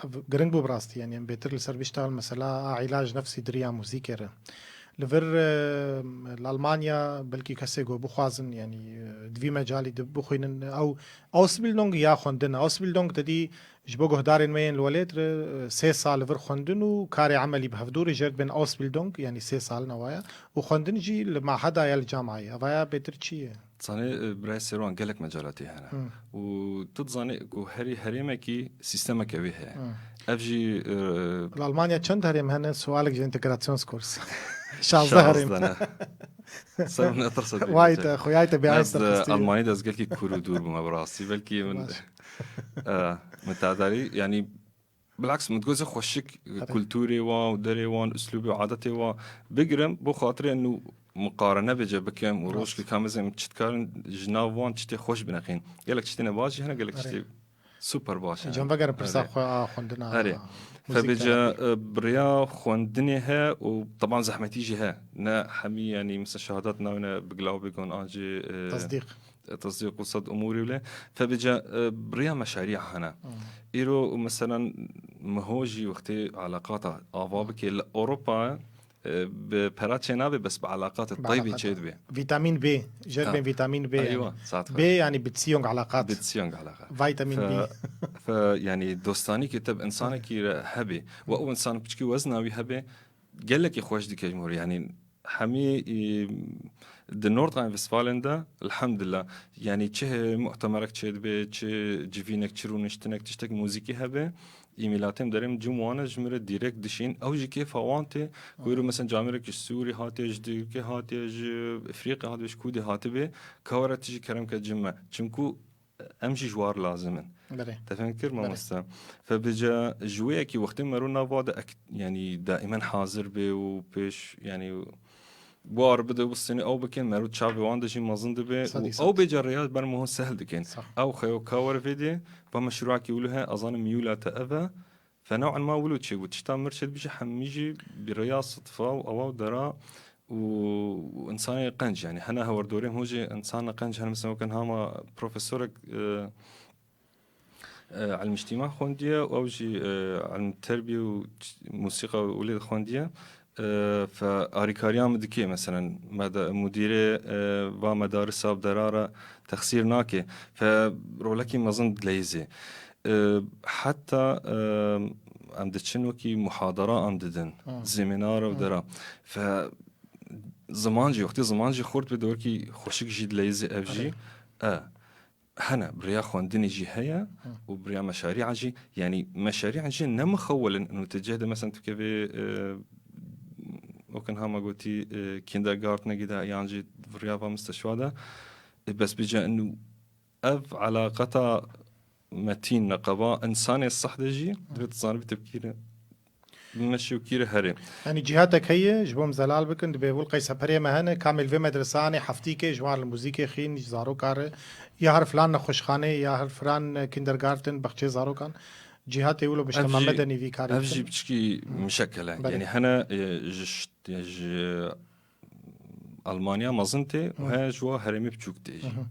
Ev giring bû bi rastî, yanî em bêtir li ser vî ştal mesela a îlac nefsî di riya muzîkê re. Li vir, e, li Almanya belkî kesê ku bixwazin, yanî, e, di vî mecalî de bixwînin, ew Ausbildung ya xwendin e. Ausbildung te dî ji bo guhdarên me yên li welêt re, e, sê sal li vir xwendin û karê emelî bi hevdû re jê re dibên Ausbildung, yanî sê sal ne waya. Û xwendin jî li maheda ya li camayê. Evaya bêtir çi ye? Zanê, e, birayê Sêrwan gelek mecalatê hene. Hmm. Û tu dizanê ku herî herêmekî sîstemeke wê heye. Hmm. Ev jî, e, Li Almanya çend herêm hene? Sualek ji Integrationskurs. Şazdeh herêm. Şazdeh ne. Ser min etirse Wayte, xuyayte bi Ez, e, Almanî de ez gelkî kûr û dûr bûme bi rastî. Belkî min, Baş. e, min tedarî, yanî Bilaks, min digot, xweşik, Erê. kultûrê wan û derê wan, uslûbê û adetê wan bigirim, bo xatirê nû miqarene bêje bikim û Rast. rojkê ka mezin çi dikarin ji nav wan çitê xweş bineqîn. Gelek çitê ne baş jî hene, gelek Erê. çitê super baş hene. Cem vegerin pirsa Erê. xwe a xwendina Erê. muzîk Febêje, terapi. e, biriya xwendinê he û teban zehmetî jî he. Ne hemî, yanî, mesela şehadat nayne bi gilaw bêgon an jî, e, Tasdîq. Tasdîq û sed umûrî wile. Febêje, e, biriya meşarîya hene. Hmm. Îro, meselen, miho jî wextê eleqata ava bike li Ewropa, e, bi pera çê nabe, bes bi eleqata Bi taybî eleqata. çê dibe. Vîtamîn B, jêr Ha. bên vîtamîn B Eywa, yani. saet B xweş. yani Beziehung eleqat. Beziehung eleqat. Vîtamîn Fe, B. fe, yani dostanî ke te bi insanekî re hebe. Ve o insan piçkî wezna wî hebe, gelekî xweş dike ji mor. Yani Hemî, e, di Nordrhein-Westfalen de, elhamdülillah, yanî çi he-, muhtemerek çêdibe, çi civînek, çi rûniştinek, tiştek muzîkî hebe, îmîlatêm derêm cim wane ji min re direkt dişîn. Ew jî kêfa wan tê, ku îro mesela camêrek ji Sûrî hatiye, ji Tirkê hatiye, ji Efrîqya hatiye, ji Kûdê hatibe, ka were tu jî kerem ke cim me. Çimku em jî ji war lazim in. Belê. Te fem kir, Belê. mamoste? Fe bica ji wê yekî wextê mero nava de ek-, yanî daimen hazir bê û pêş, yanî bu ar bide, bu sene ew bikin, mero çavê wan de jî mezin dibe Sedî û sed. ew bêca rêya ber me hûn sehl dikin. Sağ. Ew xeyo ka were vê dê, va meşruakî wilo he, ez zanim miyûla te ev e, Fe new'en ma wilo çêbû. Tişta mir çêdibî jî hemî jî bi rêya sidfa û ewa û dera û, û insanê qenc, yanî hene hewerdorê hûn jî insana qenc hene, mesela wekên hama profesorek, e, e, ilm îctîma xwendiye û ew jî, e, ilm terbiyê û ç-, musîqa û lê xwendiye. E, fe arîkariya min dike, meselen, meda-, mudîrê, e, va medarisa bi dera re texsîr nake. Fe rolekî mezin dileyîzê. E, heta, e, em diçin wekî muhadara em didin, Hı. semînara Hı. dera. Fe ziman jî, wextê ziman jî xurt be, dorkî xweşik jî dileyîzê ev jî. Erê. E, hene, bi rêya xwendinê jî heye Hı. û bi rêya meşarîa jî, yanî meşarîa jî ne mixewelin, û tu cih de, mesela, tu kevê, e, wekên hama gotî, e, kindergartenekî de yan jî rêya va misteşfa de, e, bes bica inu ev elaqeta metîn neqeba insanê sehde jî, divê tu zanibî tepkî re. Meşî û kî re herê. Yanî cîhatek heye, ji bo em zelal bikin, dibê wil qey seperê me hene, kamê li vê medresanê heftîkê ji wan li muzîkê xîn, ji zaroka re, ya her filan nexweşxanê, ya her filan kindergarten, baxçeyê zarokan, cîhatê wilo Ev biştemame jî, de nîvî karî ev bikin. jî piçkî mişekel e. Belê. Yanî hene, e, ji şt-, ji Almanya mezin tê û Hı. heye ji wa herêmê biçûk tê jî. Hı hı.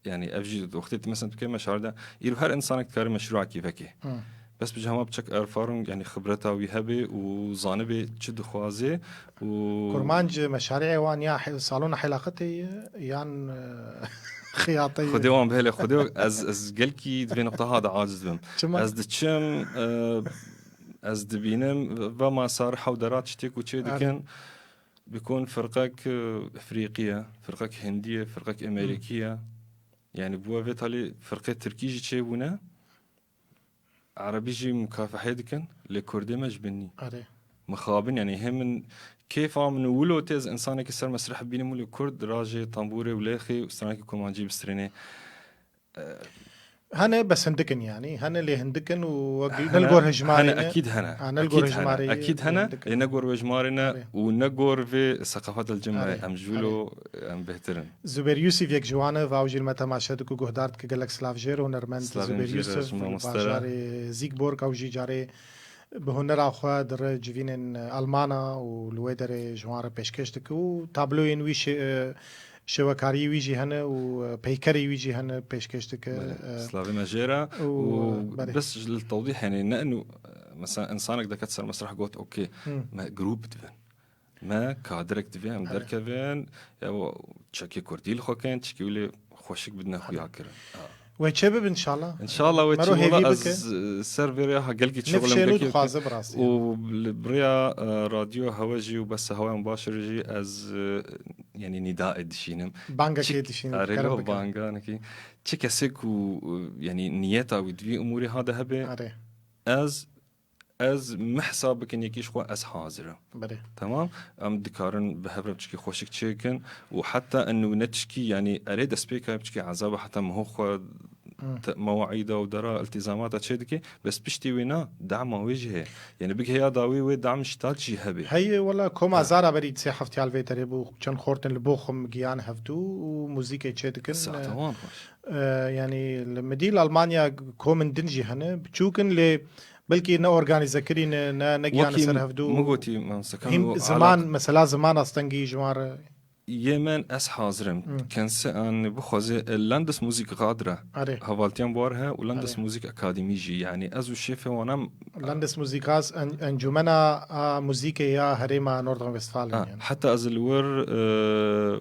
Yanî ev jî wextê tu, mesela, tu kê meşar de, îro her insanek dikare meşruakî veke. Hı. Bes bi cihama biçek erfarûn, yanî xibreta wî hebe û zanibe çi dixwaze û Kurmanc meşarî wan ya he-, salona helaqetê ye, yan, e, xiyatê ye? Xwedê wan bihêle, xwedê ez, ez gelkî di vê nuqta ha de aciz bim. Çima? Ez diçim, e, ez dibînim, ve ma sar hewdera tiştê ku çê Erê. dikin, bikon firqek, e, Efrîqî ye, firqek Hindî ye, firqek Emerîkî ye. Yanî bû vê talî firqê Tirkî jî çêbûne. Erebî jî mukafehê dikin, lê Kurdê me ji bin nî. Erê. Mixabin, yanî hê min kêfa min û wilo tê ez insanekî ser mesreh bînim, wilo Kurd rajê tambûrê û lêxê û stranekî kurmancî bistrênê. E, Hene bes hindik in yanî. Hene lê hindik in û wek ne li hene, gor hejmarê hene, ne. Ekîd hene. Ha, ne li gor Ekîd hene. hejmarê Ekîd hene, hindik in. Lê ne gor hejmarê ne Erê. û ne gor vê seqafet el cim Erê. em ji wilo Erê. em bêhtir in. Zubêr Yusuf yek ji wan e, va ew jî li me temaşe dike û guhdar dike, gelek silav jê re, hunermend Silavên Zubêr jê re Yusuf ji li mamoste re. bajarê Zîgborg, ew jî carê bi hunera xwe dire civînên Almana û li wê derê ji wan re pêşkêş dike û tabloyên wî şê-, e, şêwekariyê wî jî hene û, e, peykerê wî jî hene pêşkêş dike. Belê. E, Silavê me jê re û, û, e, belê. bes ji li tewdîh hene, ne inu, e, mesela insanek deket ser mesreh got, "Okey, Hı. me grûp divin." Me kadirek divê em Erê. derkevin, ya çekê kurdî li xwe kin, çikî wî lê xweşik bidine xuya kirin. Ha. Wê çê bibe inşallah. Înşallah wê Mero çê hêvî wala bike. ez, e, ser vê rê ha gelkî Nifşên çixulin û gelkî dixwaze bi rastî. û li bi rêya, e, radyo hewe jî û bes hewayan baş re jî ez, e, yanî nîdaê dişînim. Bangekê Çik-, dişînim, Erê kerem lo bike. banganekî. Çi kesê ku, e, yanî niyeta wî di vî umûrê ha de hebe, Erê. ez Ez mihsa bikin yekî ji xwe ez hazir im. Belê. Temam. Em dikarin bi hev re piçkî xweşik çêkin û heta inu ne tişkî, yanî erê destpêka piçkî ezaba heta miho xwe Hmm. te-, mewaîda û dera iltîzamata çê dike, bes piştî wê na dema wê jî heye. Yanî bigihêya dawî wê dam ji tat jî hebe. Heye wela koma Ha. zara berî sê heftiya li vê derê bû, çend xortin li Bochum giyan hevdû û muzîkê çê dikin. Saeta wan xweş. E, yanî li midî li Almanya komên din jî hene, biçûk in lê Belkî ne organîze kirî ne, ne, ne giyane Wekî ser hevdû. min gotî, Mamoste Kamil, Hîn û ziman, alaq- mesela ziman astengî ji wan re. Yê min ez hazir im. Hı. Kense an bixwaze, e, Landesmusikrad re. Erê. Hevaltiyan bi war he û Landesmusik Akademî jî. Yanî ez û şêfê wan em Landesmusikas en-, encûmena a muzîkê ya herêma Nordrhein-Westfalen Ha, yani. heta ez li wir, e,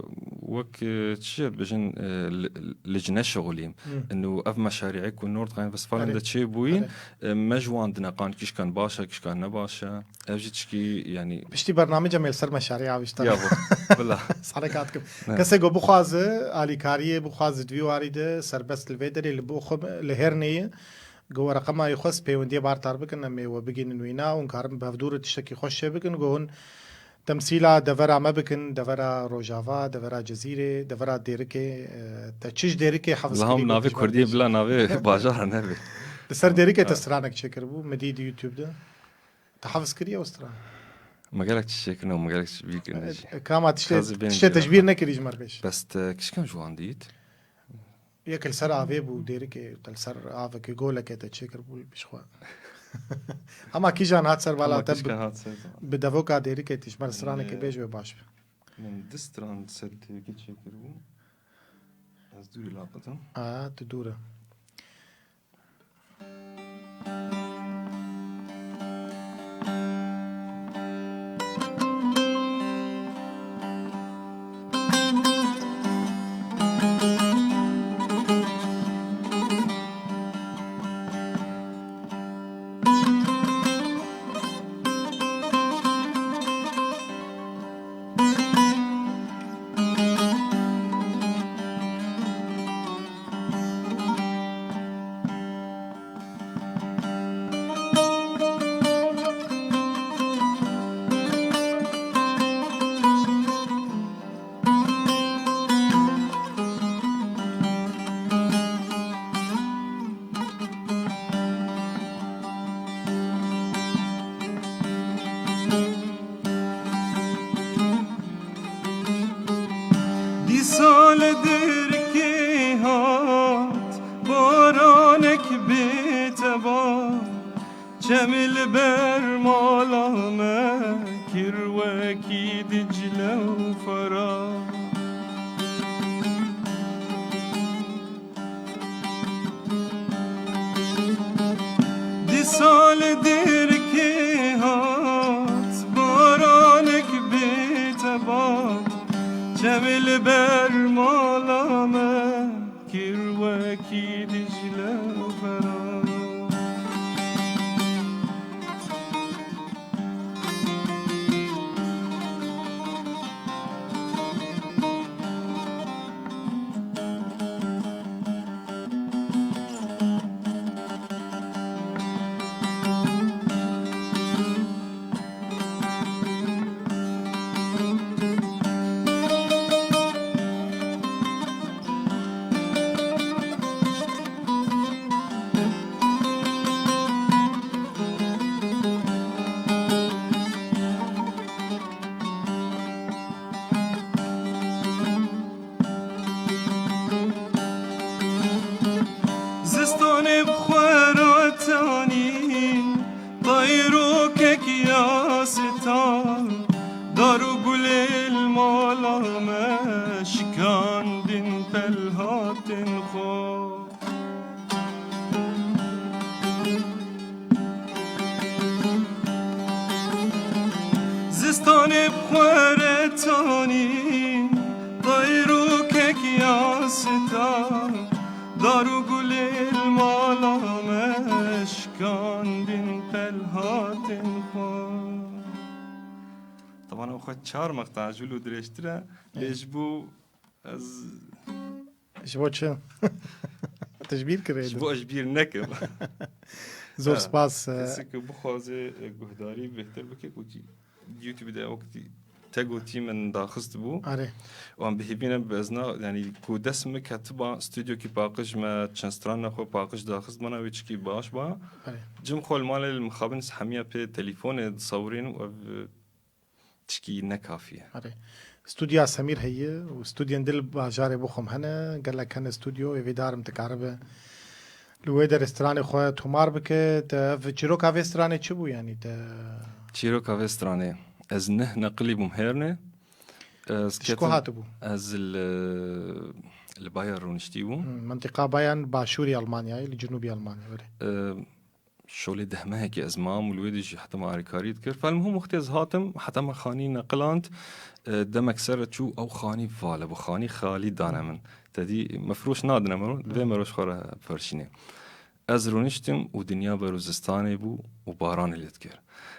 Wek, e, çi ye bijin, e, li, li cine şixulîm. Hmm. Inu ev meşarî'ê ku Nordrhein-Westfalen Erê. de çêbûyîn, Erê. e, me ji wan dineqan kişkan baş e, kişkan ne baş e. Ev jî çikî, yani Piştî bernamê cem li ser meşarî avişta. Ya bo, bila. Sarekat kim. Ne. Kesê ku bixwaze alîkariyê, bixwaze di vî warî de serbest li vê derê li bo xwe li Hernê ye. Go we reqema wî xwest pêwendiyê bartar bikin, em ê we bigînin wîna û hûn karin bi hevdû re tiştekî xweş çê bikin. Go hûn temsîla devera me bikin, devera Rojava, devera Cezîrê, devera Dêrikê, e, te çi ji Dêrikê hevis Li ham kirî navê gotiş Kurdiyê berdêş? Bila navê bajara nebe. Li ser Dêrikê te Ha. stranek çêkiribû, min dî di YouTube de. Te hevis kiriye ew stran? Me gelek çi çêkirine û me gelek çi bîr kirine jî. E, kama tiştê, Xezî bên tiştê te ji bîr nekirî ji me re bêj. Bes te kişkan ji wan dît? Yek li ser avê bû, Dêrikê, li ser avekê golekê te çêkiribû li pêş xwe. Hema kîjan hat ser bala Hema te kişkan bi, hat ser. bi devoka Dêrikê tî ji me re stranekê Ee, bêj wê baş be. Min du stran ser Dêrikê çêkiribû. Ez dûrî laqetim. A, tu dûr e. Dîsa li Dêrikê hat baranek bêteba, çemê li ber mala me kir wekî Dicle û Ferat. Dîsa li Dêrikê hat baranek bêteba, çemê li ber mala me kir wekî Dicle û Ferat. Zistanê bi xwe re tanî, tayrokek ya sita, dar û gulê li mala me şikandin pelhatên xwe. Zistanê bi xwe re tanî, tayrokek ya sita, dar û gulê li mala me şikandin pelhatên xwe. Teban ew xwe çar meqta jûl û dirêjtir e, lê ji bo Ez Ji bo çi? Tu ji bîr kirê Ji din. bo ez ji bîr nekim. Zor Ha, spas, e, kesê ku bixwaze, e, guhdarî bêhtir bike, ku jî YouTube de wekî te gotî min daxist bû. Arê. Wan bihêvî ne bi ez na, yani ku dest min ketiba stûdyokî paqij me, çend strana xwe paqij daxist bana wê çikî baş ba. Arê. Cim xwe li malê li mixabin hemiya pê telîfonê disawirîn û ev, e, tişkî ne kafî ye. Erê. Stûdya Semîr heye û stûdyên dil bajarê bo xwe hene. Gelek hene stûdyo, hêvîdar im dikaribe li wê derê stranê xwe tomar bike. Te ev çîroka vê stranê çi bû, yanî te? Çîroka vê stranê. Ez neh neqilî bûm hêrnê. Ez Ji ku ketim, hatibû? Ez li, li Bayern rûniştî bûm. Hmm, mentiqa Bayern başûrî Almanyayê, li cinûbî Almanya, erê. Ee, şolê dehmehekê ez mam û li wê dî jî heta me alîkarî dikir. Felmuhim wextê ez hatim, heta me xanî neqiland, e, demek ser re çû ew xanî val e, bi xanî xalî dane min. Te dî mefroş nadine min, divê meroş xwe re ferşînê. Ez rûniştim û dinya bero zistanê bû û baranê lê dikir.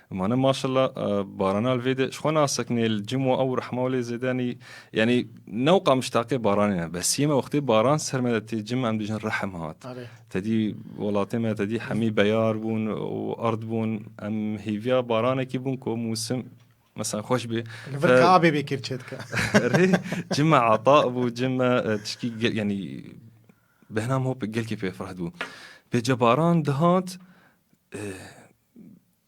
Mane maşallah, e, barana li vê de ji xwe nasekinê li cim û ew rehma lê zêde nî, yanî ne wqa miştaqê baranê ne. Besiyê me wextê baran ser me de tê cim em dibêjin rehm hat. Erê. Te dî welatê me, te dî hemî beyar bûn û erd bûn. Em hêviya baranekî bûn ku mûsim, mesela xweş bê. Li vir Fe- ka abê bê kêr çê dike. Erê, cim me ata bû, cim me, e, tişkî ge-, yanî bêhna min hop gelkî pê fireh dibû. Pê cebaran dihat, e,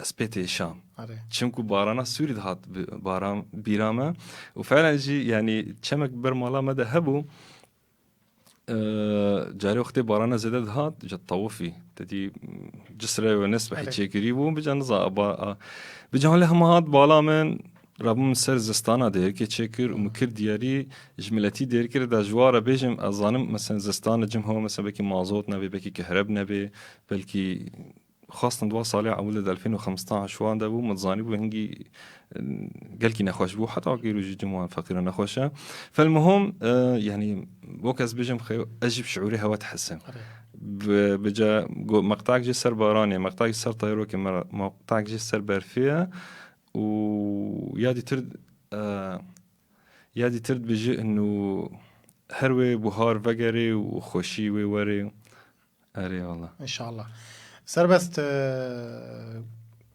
ez pê têşam. Erê. Çimku barana Sûrî dihat bi-, baran bîra me. Û felen jî, yanî çemek ber mala me de hebû. E, carê wextê barana zêde dihat, ca tawifî. Te dî, cisre ve nesbehî Erê. çêkirî bû, bica niza, ba-, a, bica hale hema hat bala min, rabû min ser zistana Dêrikê çêkir û min kir diyarî ji miletî Dêrikê re de ji wa re bêjim, ez zanim, mesela zistana cim hewa, mesela belkî mazot nebê, belkî kehreb nebê, belkî xwestin di wa salê ewil de, di elfên û xemstan şiwan de bû, min zanîbû hingî, e, gelkî nexweş bû, heta wekî rojî cim wan feqîra nexweş e. Felmuhim, e, yanî wek ez bêjim, xeyo, ez jî bi şiûrê hewa dihesim. Erê. Bi, bi ca, go-, meqtak jî ser baranê, meqtak jî ser tayrokê me, meqtak jî ser berfê ye. Û ya dîtir, e, ya dîtir dibêjî inu her wê buhar vegerê û xweşî wê werê. Erê wala. Înşallah. Serbest, e,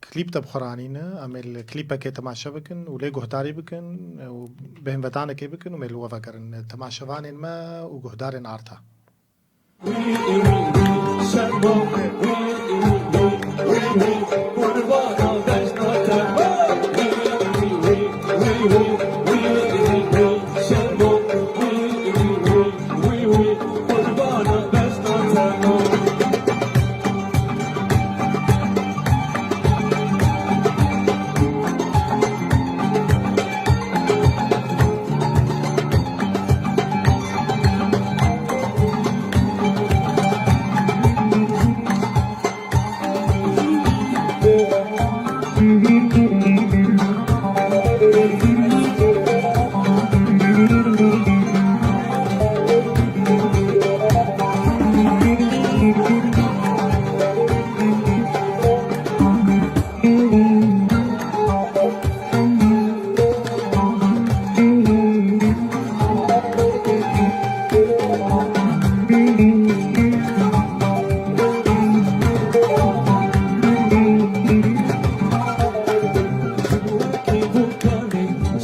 klîp te bi xwe ranîne. Em ê li klîpekê temaşe bikin û lê guhdarî bikin û bêhnvedanekê bikin û mê li we vegerin. Temaşevanên me û guhdarên arta.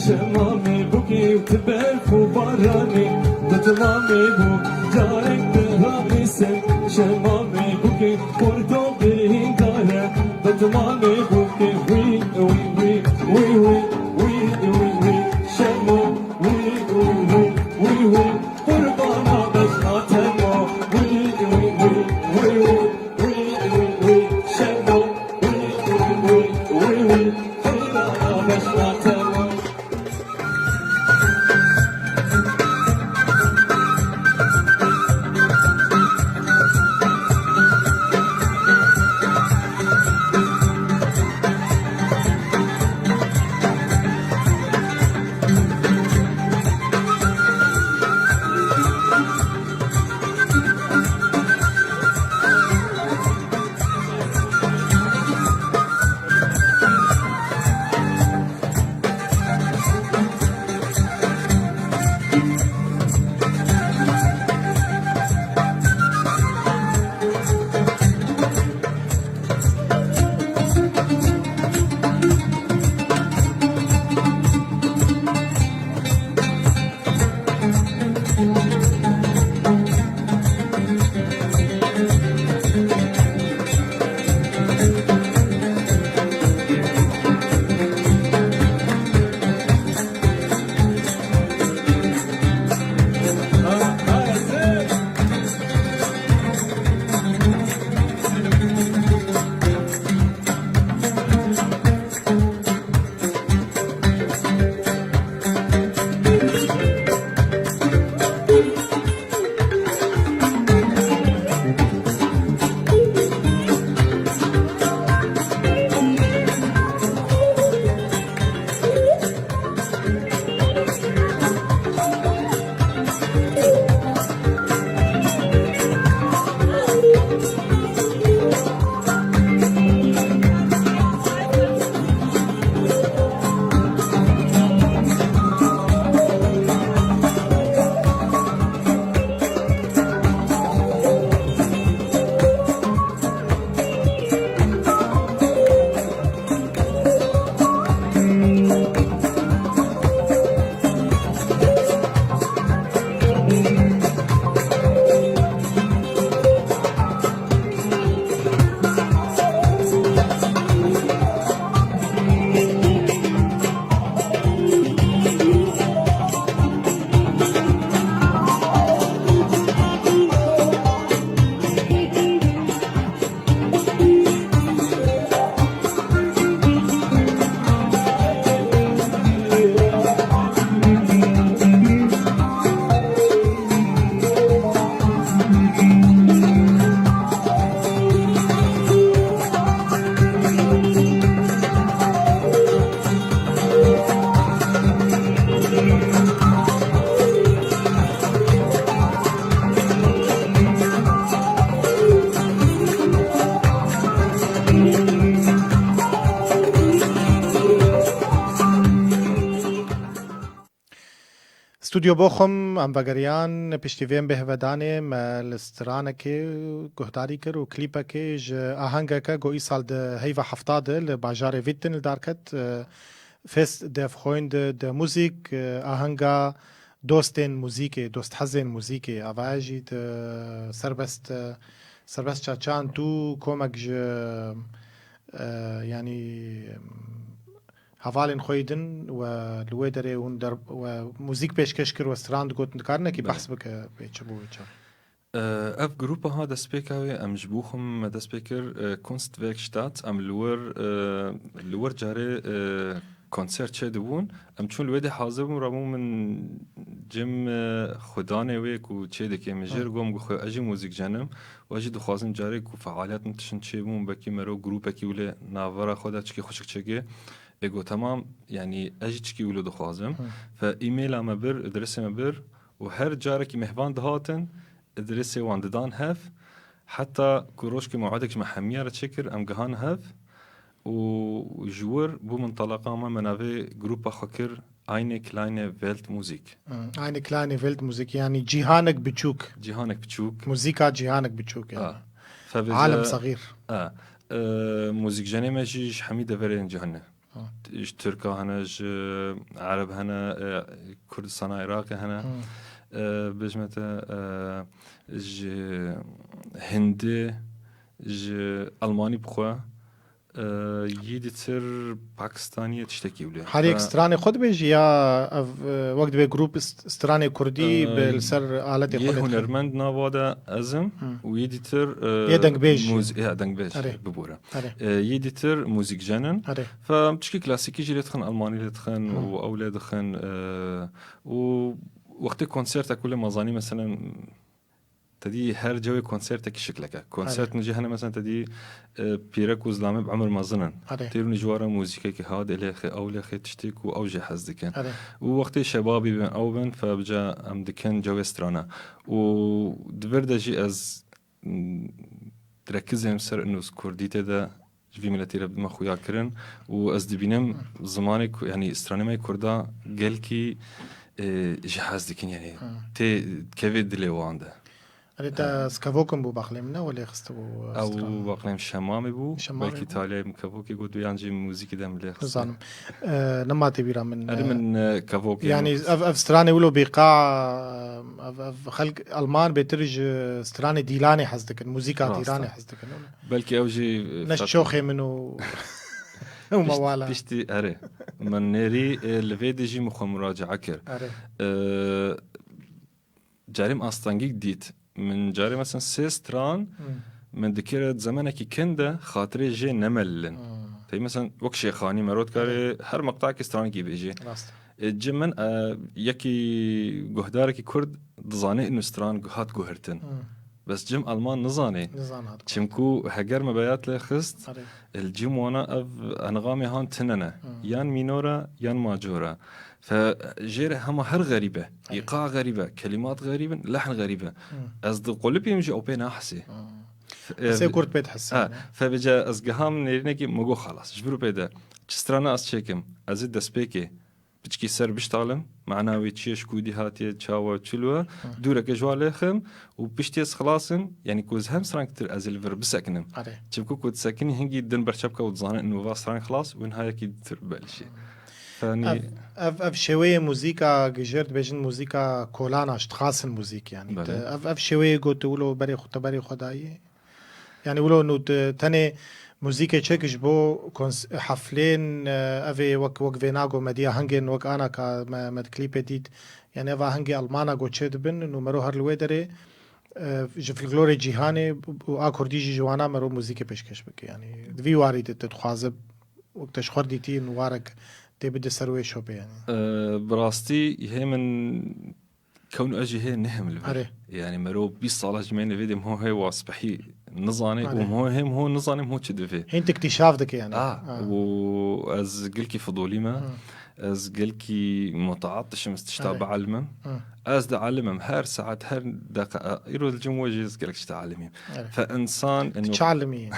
Şemamê bûkê û ti berf û baranê, ditimamê bû carek diramîsim. Şemamê bûkê xordo birîndare, ditimamê bûkê wî, wî, wî, wî, wî, wî, wî, wî, wî, wî, şemo, wî, wî, wî, wî, wî, wî, qurbana beşna te ma, wî, wî, wî, wî, wî. Stûdyo Boxum, em vegeriyan, piştî vê em bêhvedanê me li stranekê guhdarî kir û klîpekê ji ahengeke ku îsal di heyva hefta de li bajarê Witten li dar ket, e, Fest der Freunde der Musik, e, ahenga dostên muzîkê, dosthezên muzîkê. Ava jî di serbest, e, serbest çaçan tu komek ji, e, yanî, hevalên xwe yî din we li wê derê hûn der-, we muzîk pêşkeş kir, we stran digot, dikarin nekî Belê. Behs bike pê çi bû, çi? Ev grupa ha destpêka wê em ji bo xwe me dest pê kir, e, Kunstwerkstatt, em li wir, e, li wir carê, e, konser çêdibûn. Em çûn li wê de hazir bûn, rabûn min cem, e, xwedanê wê ku çê dike min jêr Hı. gom gu xwe ez jî muzîkjen im û ez jî dixwazim carê ku fealiyet min tiştin çêbûn, wekî mero grûpekî wile navbera xwe de çikê xweşik çêke. Ê got, "Temam, yanî ez jî çikî wilo dixwazim." Hı. Fe e-maila me bir, adresê me bir û her carekî mehvan dihatin, adresê wan didan hev. Heta ku rojkê mewedek ji me hemiya re çêkir, em gihan hev û ji wir bû min talaqa me, me navê grupa xwe kir Eine kleine Weltmusik. Hı. Eine kleine Weltmusik, yanî cîhanek biçûk. Cîhanek biçûk. Muzîka cîhanek biçûk, yanî. A. Fe vêce Alem saxîr. A. E, muzîkjenê me jî ji hemî deverên cîhan ne. Ha. Ji Tirka hene, ji Ereb hene, e, Kurdistana Iraqê hene. Hmm. E, bêjme te, e, ji Hindî, ji Almanî bi xwe, e, yî dîtir Pakistaniyê tiştekî wile. Her yek Fa- stranê xwe dibêjî ya ev, e, wek dibê grup st-, stranê kurdî E, bi li ser aletê yê xwe lê dixin? Hunermend nava de ez im Hı. û yê dîtir, e, Yê dengbêj. Muz-, ya dengbêj Erê. Bibore. Erê. E, yê dîtir muzîkjen in. Erê. Fe çikî klasîkî jî lê dixin, almanî lê dixin Hı. û ew lê dixin, e, û wextê konsertek wile mazanî meselen te dî her cewê konsertekî şikleke. Konsert Erê. Min jî hene meselen te dî, e, pîrek û zilamê bi emir mezin in. Erê. Têrûnî ji wara muzîkekî ha dê lê xê ew lê xê tiştê ku ew jê hez dikin. Erê. Û wextê şebabî bin ew bin fe bica em dikin cewê strana. Û di vir de jî ez, m, direkizê min ser ino kurdî tê de ji vî miletî re bidime xuya kirin û ez dibînim zimanê ku, yanî stranê me kurda gelkî, e, ji hez dikin, yanî Hı. tê kevê dilê wan de. Erê te Hı. Skawokin bû baxlê min ne, welê xistibû Ew stran. Baxlê min Şemamê bû. Şemamê Belkî bû. Taliyê min Kavokê got, yan jî muzîkî de min lê xist. Nizanim. E, nema tê bîra min, Erê e, min, e, Kavokê yanî min xist. Ev, ev stranê wilo bêqa, ev, ev xelk Alman bêtir ji stranê Dîlanê hez dikin, muzîka Rast e. Dîlanê hez dikin. Belkî ew jî, e, Ne ji ferq çoxê min û, û Pişt-, mewala. Piştî, erê. Min nêrî, e, li vê de jî min xwe muracae kir. Erê. E, carê min astengîk dît. Min carê, mesela, sê stran, Hmm. min dikir di zemenekî kin de xatirê jê nemelilin. Hmm. Tey, mesela, wek Şêxanî, mero dikarê Erê. her meqtakê stranekî bêjê. Rast. E, ci min, e, yekî guhdarekî Kurd dizanê inu stran hat guhirtin. Hmm. Bes cim Alman nizanê. Nizan hat. Çimku heger me beyat lê xist, Erê. el cim wana ev engamê han tine ne. Hmm. Yan mînor e, yan macor e. Fe jê re hema her xerîb e. Erê. Îqa xerîb e, kelîmat xerîb in, lehn xerîb e. Hmm. Ez di qulipîm jî ew pê nahesê. Hmm. Hesê kurt pê dihese. Ha, fe bêje ez giham nêrînekî, min got xelas. Ji vir û pê de çi strana ez çêkim, ez ê destpêkê piçkî ser biştalim, mana wê çi ye, ji kûdî hatiye, çawa, çi li we, dûreke ji wa lêxim û piştî ez xilas im, yanî ku ez hem strangtir ez ê li vir bisekinim. Erê. Çimku ku disekinî hingî din berçepke û dizane inu va strang xilas û niha yekî dir belişê. Yanî Ev, ev, ev şêweyê muzîka, gijêr dibêjin muzîka kolana, ji dixasin muzîk yanî. Belê. Te, ev, ev şêweyê got tu wilo berê xwe, te berê xwe dayî. Yanî wilo nû te, tenê muzîkê çek ji bo kons-, heflên, e, ev ê wek, wek vêna go mediya hingên wek ana ka me, me di klîpê dît. Yanî eva hingê Almana go çê dibin, nû mero her li wê derê, e, ji folklorê cîhanê û a kurdî jî ji wana mero muzîkê pêşkêş bike. Yanî di vî warî de tu dixwaze wek te ji xwe dîtî nû warek tê bide ser wê şopê yanî. E, bi rastî hê min kewn û ez jî hê nehim li vir. Erê. Yanî mero bîst sala ji me li vê de ho hê wa spehî nizanê û Erê. Ho hê ho nizanê ho çi divê. Hîn tu îktîşaf dike yanî. Ah, Ha. Û ez gelkî fidolî me. Hı. Ez gelkî mutaatişim, ez tişta Erê. Bielmim. Hı. Ez dielimim her saet, her deqa. Îro li cem we jî ez gelek tişta elimîm. Erê. Fe insan Tu eno çi elimî?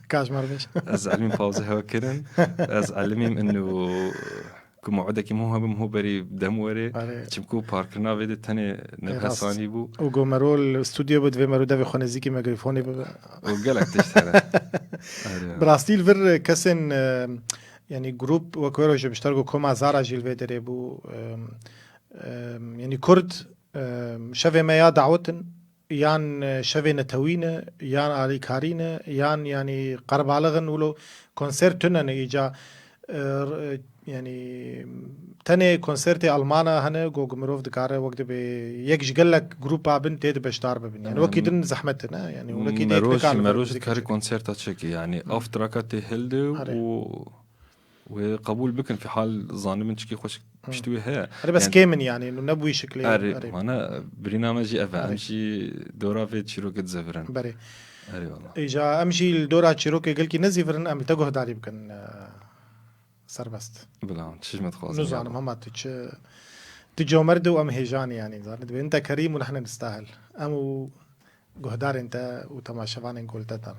Kaş mar beş. Ez elimîm pawze hewe kirin. Ez elimîm eno ku mewidekî min hebim ho berî dem werê. Erê. Çimku parkirina vê de tenê Ê, rast. Nefesanî bû. Û go mero li stûdyo bû, divê mero devê xwe nêzîkî mîkrofonê bibe. Û gelek tişt hene. Erê. Bi rastî li vir kesên, e, yanî grûp wek wero ji bişter go koma Zara jî li vê derê bû, e, e, yanî kurd, e, şevê me ya dawet in, yan, e, şevê netewî ne, yan alîkarî ne, yan yanî qerbalix in, wilo konser tune ne îca, e, r-, e, yanî tenê konsertê Almana hene, go ku mirov dikare wek dibê yek ji gelek grûpa bin tê de beşdar bibin. Yanî wekî Em, din zehmet e, ne? Yanî wekî din Mero jî, nikare Mero jî muzîka dikarî çêke. Konserta çêke, yanî Erê. Afteraka tê hilde Erê. Û wê qebûl bikin, fihal zanibin çikî xweşik Hı. piştî wê heye. Erê, bes Yanî kêm in yanî, nû ne bi wî şiklê. Erê, Erê. Mana birîna me jî ev e. Erê. Em jî dora vê çîrokê dizevirin. Berê. Erê wala. Îja em jî li dora çîrokê gelkî nezîvirin, em li te guhdarî bikin, e, serbest. Bila, çi ji me dixwazin Nizanim ya? Hema tu çi, tu comerd û em hêjan yanî, zanî, dibên te kerîm û nehne nistahil. Em û guhdarên te û temaşevanên ku li te dan.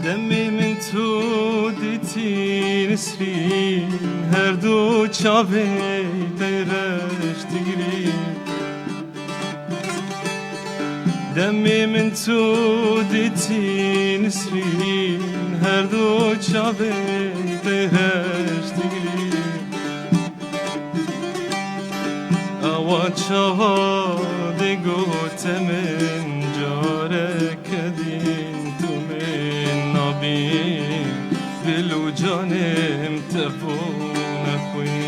Demê min tu dîtî Nisrîn, her du çavê te reş digirî. Demê min tu dîtî Nisrîn, her du çavê te reş digirî. Awa çawa de gote min, careke din tu min nabî, dil û canê min te bo nexwî.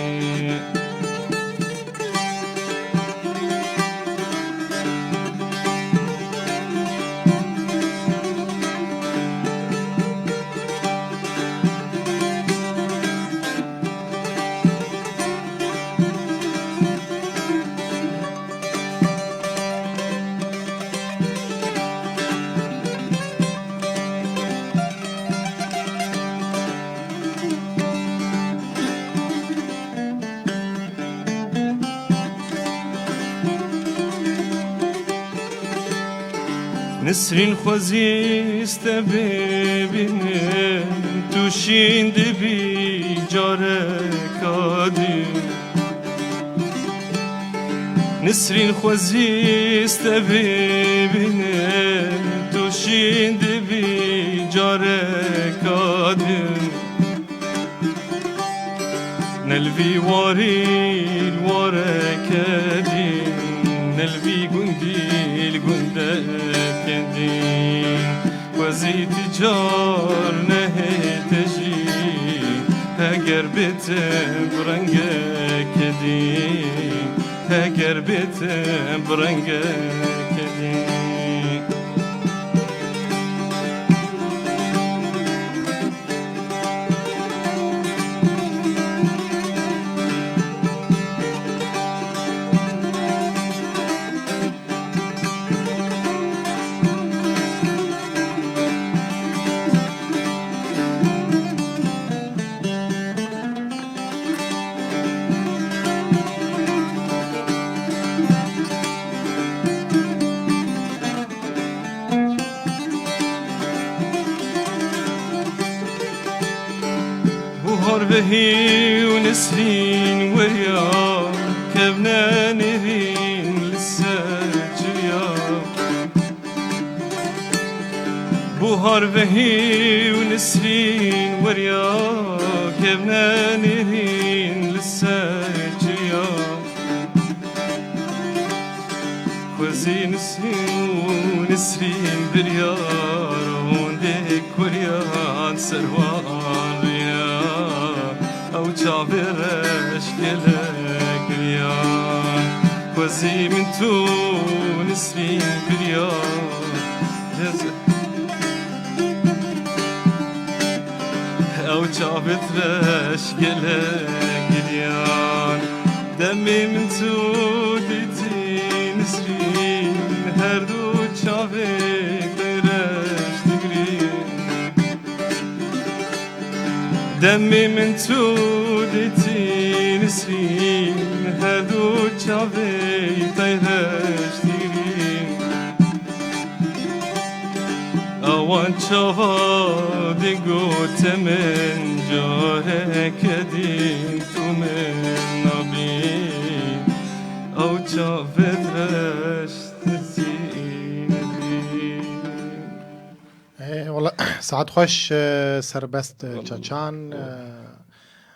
Nisrîn xwezî ez te bibînim, tu şîn dibî careka din. Nisrîn xwezî ez te bibînim, tu şîn dibî careka din. Ne li vî warî li wareke din, ne li vî gundî li gundeke din. Xwezî ti car nehête jî, heger bêtim bi rengeke din, heger bêtim bi rengeke din. Buhar vehî û Nesrîn weriya, kevne nêrîn li ser çiya. Buhar vehî û Nesrîn weriya, kevne nêrîn li ser çiya. Xwezî Nisrîn û Nisrîn biryar, hûn dê kuriyan ser wan riya, ew çavê reş gelek riya. Xwezî min tu Nisrîn biryar, ew çavê reş gelek riyan. Demê min tu dîtî Nisrîn, her du çavê te reş digirîn. Demê min tu dîtî Nisrîn, her du çavê te reş digirîn. Ewan çava digote min, careke din tu min nabî. Ew çavê reş dizî nebî. Ê, wela, saet xweş, e, serbest, e, Wela. Çaçan, e,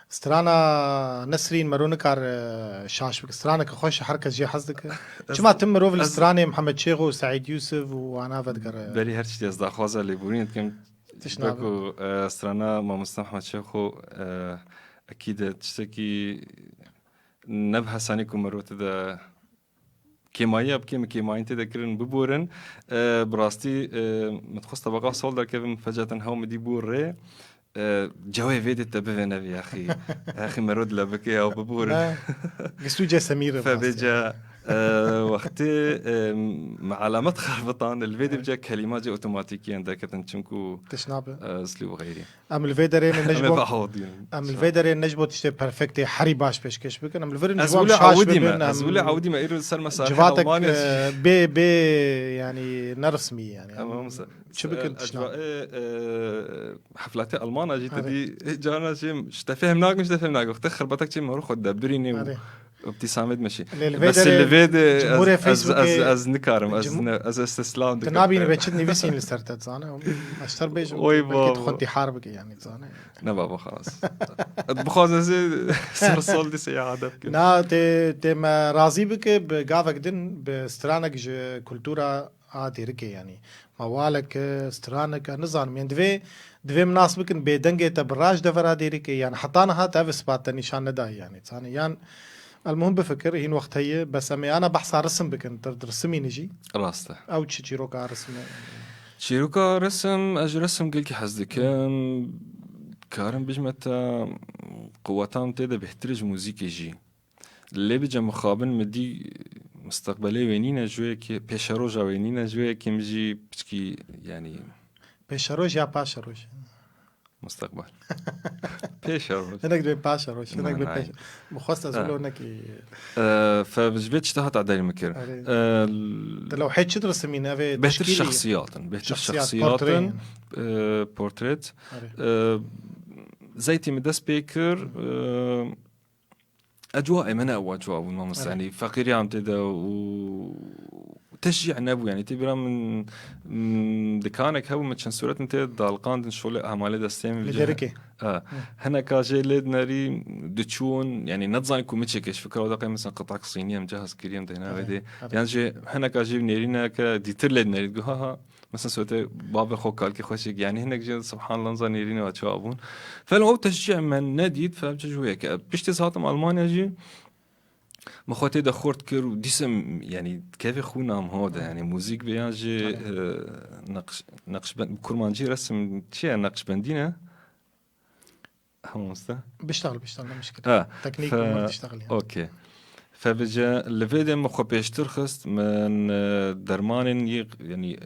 Strana Nesrîn mero nikar, e, şaş bike. Straneke xweş e, her kes jê hez dike. Ez, Çima tim mirov li ez stranê Mihemed Çêxo û Seîd Yûsif û wana vedigere? Berî her tiştî ez daxwaza lêborînê dikim. Tişt nabe. Wekû, e, strana mamoste Mihemed Çêxo, e, ekîd e tiştekî ne bi hesanî ku mirov tê de kêmayiya bike, min kêmayîn tê de kirin biborin. E, bi rastî, e, min dixwest tebeqa sol derkevim, fecaten hew min dî bû rê. E, cewê vê dê te bivê nevî, axî. Axî mero dile bike ya biborin. Ne, gistû ce semîr e Febê rastî. Ce, e, wextê, e, me alamet xerbitan, li vê dê Evet. Bice kelîma ce otomatîkiyen derketin, çimku, Tişt nabe. E, zilî û xeyrî. Em li vê derê ne ji Em ê bo, bi ahodîn. Em li vê derê ne ji bo tiştê perfektê herî baş pêşkêş bikin. Em li vir in Ez ji wan wile şaş awidî me, bibin, ez em wile awidî me, îro li ser mesahê civatek, Almanya e, jî. Bê, bê, yanî, ne resmî, yanî. Em, Em, mamoste, çi bikin, e, tişt nabe. Ecba, e, e, heflatê Almana jî te Erê. Dî, e, carna jî, ji te fêhm nakin, ji te fêhm nakin. Wextê xirbetek çê me xwe debirînê û Erê. Îbtîsamê dimeşî. Lê li vê Bes derê li vê de ez, cumhurê ez, ez, Facebookê ez, ez nikarim, ez cumhur-, ne, ez, ez teslam dikim. Dinabînî be çi nivîsîn li ser te, dizane? Ez ter bêjim, Oy belkî tu babo. Xwe intîhar bike, yanî, dizane? Ne babo, xelas. Bixwazin ez ê ser sol dîsê ya adep kim. Na, tê, tê me razî bike, bi gavek din, bi stranek ji kultura a Dêrikê, yanî mewaleke, straneke, nizanim, yanî divê, divê min nas bikin, bê dengê te bi raş devera Dêrikê, yanî heta niha te ev ispat te nîşan nedayî, yanî, zanî, yan, elmuhim bifikir, hîn wext heye, bes em ê ana behsa risim bikin, tu, tu risimînî jî. Rast e. Ew çi çîroka risim e? Çîroka risim, ez ji risim gelkî hez dikim, karim bijme te, quweta min tê de bêhtir e ji muzîkê jî. Lê bice mixabin min dî misteqbelê wê nîne ji wê yekê, pêşeroja wê nîne ji wê yekê min jî piçkî, yanî Pêşeroj ya paşeroj? Misteqbel. Pêşe roj. Hinek dibê paşa roj, hinek dibê pêşe. Min xwest ez wilo nekî. Fe ji vê tişta hat edelî min kir. Erê. Te lewhê çi dirisimîne? Ev ê bêhtir teşkîlî? Şexsiyat in. Bêhtir şexsiyat, şexsiyat in. Portreyên. Portret. Erê. Zeytî min dest pê kir. Ecwaê me ne ew ecwa bûn, mamoste. Erê. Yanî feqîriyan tê de û teşcî nebû, yanî tê bîra min, m, dikanek hebû, min çend sûretin tê daliqandin, şolê emalê destê min. Li Derikê. Ha. Hineka jê lê dinerî diçûn, yanî nedizanî ku min çêkir, ji fikra wê de qey mesela qit'ek sînî em cihaz kirî em dehna wê dê. Erê. Yan jî hineka jê nêrîneke dîtir lê dinerî, digo, ha, ha. Mesela sûretê bavê xwe, kalkê xwe çêkir. Yanî hinek jê subhanallah, nizanî nêrînê we çawa bûn. Fel ew teşcî me nedît, fel çi ji wê yeke. Piştî ez hatim Almanya jî, min xwe tê de xurt kir û dîsim, yanî kevê xwîna min hode, yanî muzîk vê yan jî, e, neqş-, neqşbend-, kurmancî resim çi ye, neqşbendî ne? Mamoste? Biştaxil, biştaxil, ne mişkil. Ha, teknîk fe-, umur diştaxil yani. Okey. Fevece li vê de min xwe pêştir xist, min, e, dermanên yê, yanî, e,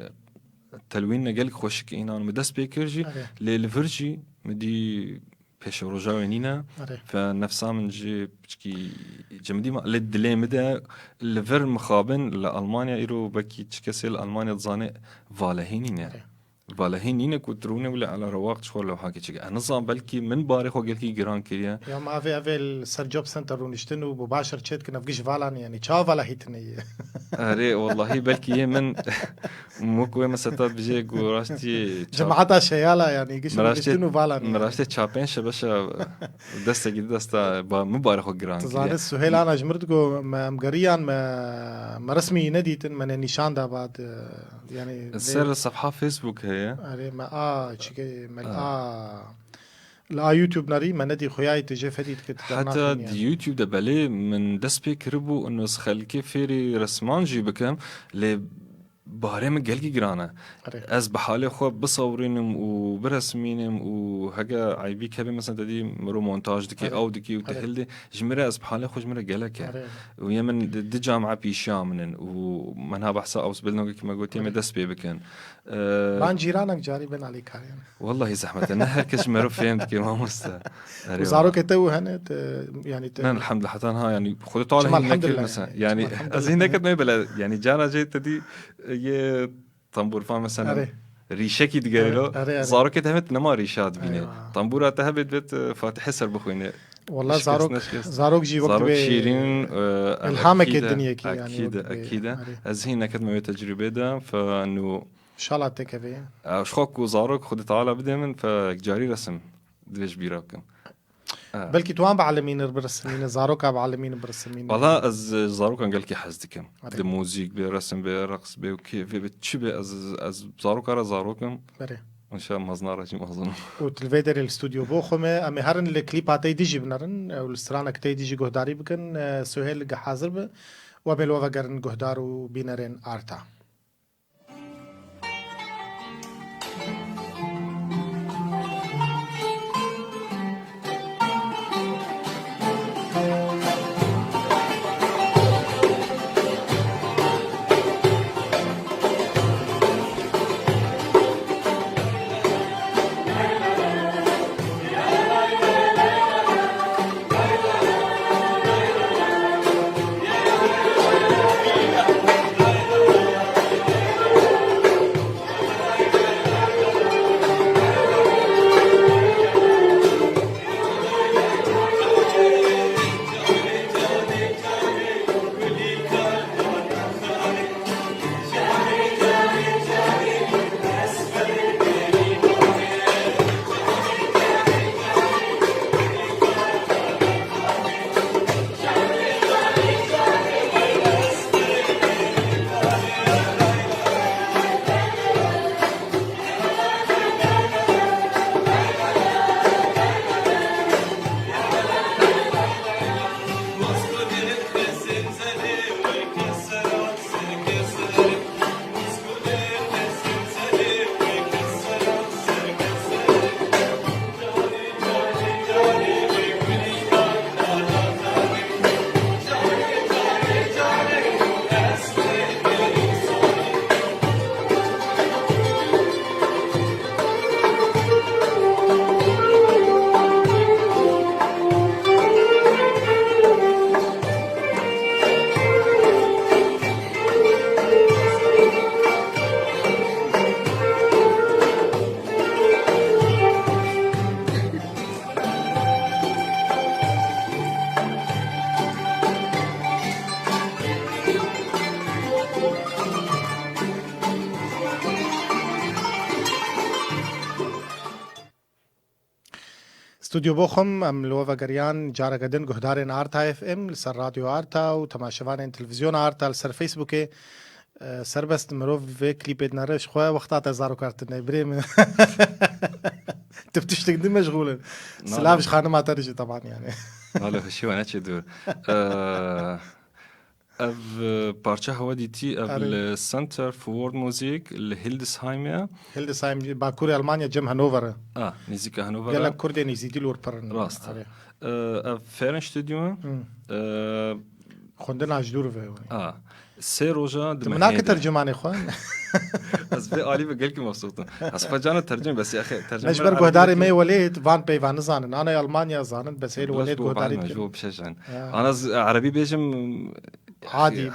telwîn ne gelek xweşik înan min dest pê kir jî, erê, lê li vir jî min dî pêşeroja wê nîne. Erê. Fe nefsa min jî piçkî cemidî ma, lê dilê min de li vir mixabin li Almanya îro belkî çi kesê li Almanya dizane valehî nîne. Erê. Valehî nîne ku tu rûnê wile ela rewaq ji xwe lewhakê çike. Ez nizam belkî min barê xwe gelkî giran kiriye. Ya ma evê, evê li ser Job Center rûniştin û bi başir çê dikin, ev giş vala nî, yanî çawa valehî tine ye? Erê, wellahî belkî yê min Mûk wê min seta bijê ku rastî çap-, Cemaeta şeyala, yanî, giş min rastî, rûniştin û vala min nî. Rastî çapên şebeşa destekî di desta ba-, min barê xwe giran kiriye. Tu zanî Suhêl ana ji mir digo, me em geriyan, me, me resmî nedîtin, me ne nîşan da bad, e, yanî, ser sefha Facebook heye. Erê, me a, çike, me a. Li a YouTube nerî, me nedî xuyayî tu jê fedî dikit. Heta di YouTube de belê min dest pê kiribû, û ez xelkê fêrî resman jî bikim, lê barê min gelkî giran e. Erê. Ez bi halê xwe bisewrînim û biresmînim û heke eybî kevê, mesela, te dî miro montaj dikê, erê, ew dikê û te hildê, ji min re, ez bi halê xwe ji min re gelek e. Erê. Û yê min di, di camia pîşiya min in û min ha behsa ew sibêl nokê me gotiye me dest pê bikin. Ee, Van cîranek carî bên alîkariyane. Wellahî zehmet e. Ne her kes ji meriv fêm dike, mamoste. Erê, û zarokê te û hene, te, yanî te. Ne, elhamdulillah, heta niha, yanî, Xwedê Teala hîn nekir, mesela. Yanî, ez hîn neketime bile, yanî, cana cê te dî, yê tembûrvan, mesela, erê, rîşekî digerilo. Erê, erê, erê. Zarokê te hemê nema rîşa dibîne. Eywa. Tembûra te hebe divêt, e, Fatihê ser bixwîne. Wallah, zarok, zarok jî wek zarok divê şîrîn, e, ilhameke diniyekî, yanî, wek divê, erê. Ez hîn neketime wê tecrûbê de, fe nû. Şala têkevê. E, ji xwe ku zarok Xwedê Teala bide min, fe carî resim divê ji bîra bikim. E. Belkî tu wan bielimînir birisimîne, zaroka bielimînir birisimîne. Wala ez, e, zarokan gelkî hez dikim. Erê. Di muzîk bê, resim bê, reqs bê û kêfê bê, çi bê, ez, ez zaroka re zarok im. Erê. Înşallah mezna re jî mezin im. Û tu li vê derê li stûdyo bo xwe me, em ê herin li klîpa te yî dî jî binerin, ew li stranek te yî dî jî guhdarî bikin. E, Suhêl ge hazir bi, we bê li we vegerin guhdar û bînerên Arta. Stûdyo Boxim, em li we vegeriyan careke din guhdarên Arta F M li ser Radyo Arta û temaşevanên Televîzyona Arta li ser Facebookê. E, serbest mirov vê klîpê dinere, ji xwe wexta te zarokar tune, birê min. Tu bi tiştek din meşxûl in. Silav ji xanima te re jî teban yani. Nale hişî we neçê dûr. E, Ev, e, parça hewe dîtî, ev Erê. li Center for World Music li Hildesheim e. Hildesheim, bakurê Almanya, cem Hannover e. A, nêzîka Hannover e. Gelek Kurdên Êzîdî li wir pir in. Rast e. Erê. E, ev Fernstudio e. Hmm. E, Xwendina ji dûr ve. A, sê roja di Tu mehê minake de. Tercümanê xwe. Ez vê alî ve gelkî mebsût im. Ez xwe cana tercim, bes ya xê, tercim Ne ji min ber erebe guhdarê me yê welêt van peyva nizanin. Ana Almanya zanin, bes hê li Biraz welêt bu guhdarî bana, dikin. Ju bişeşin. Ya. Ana z-, erebî bêjim, Adî.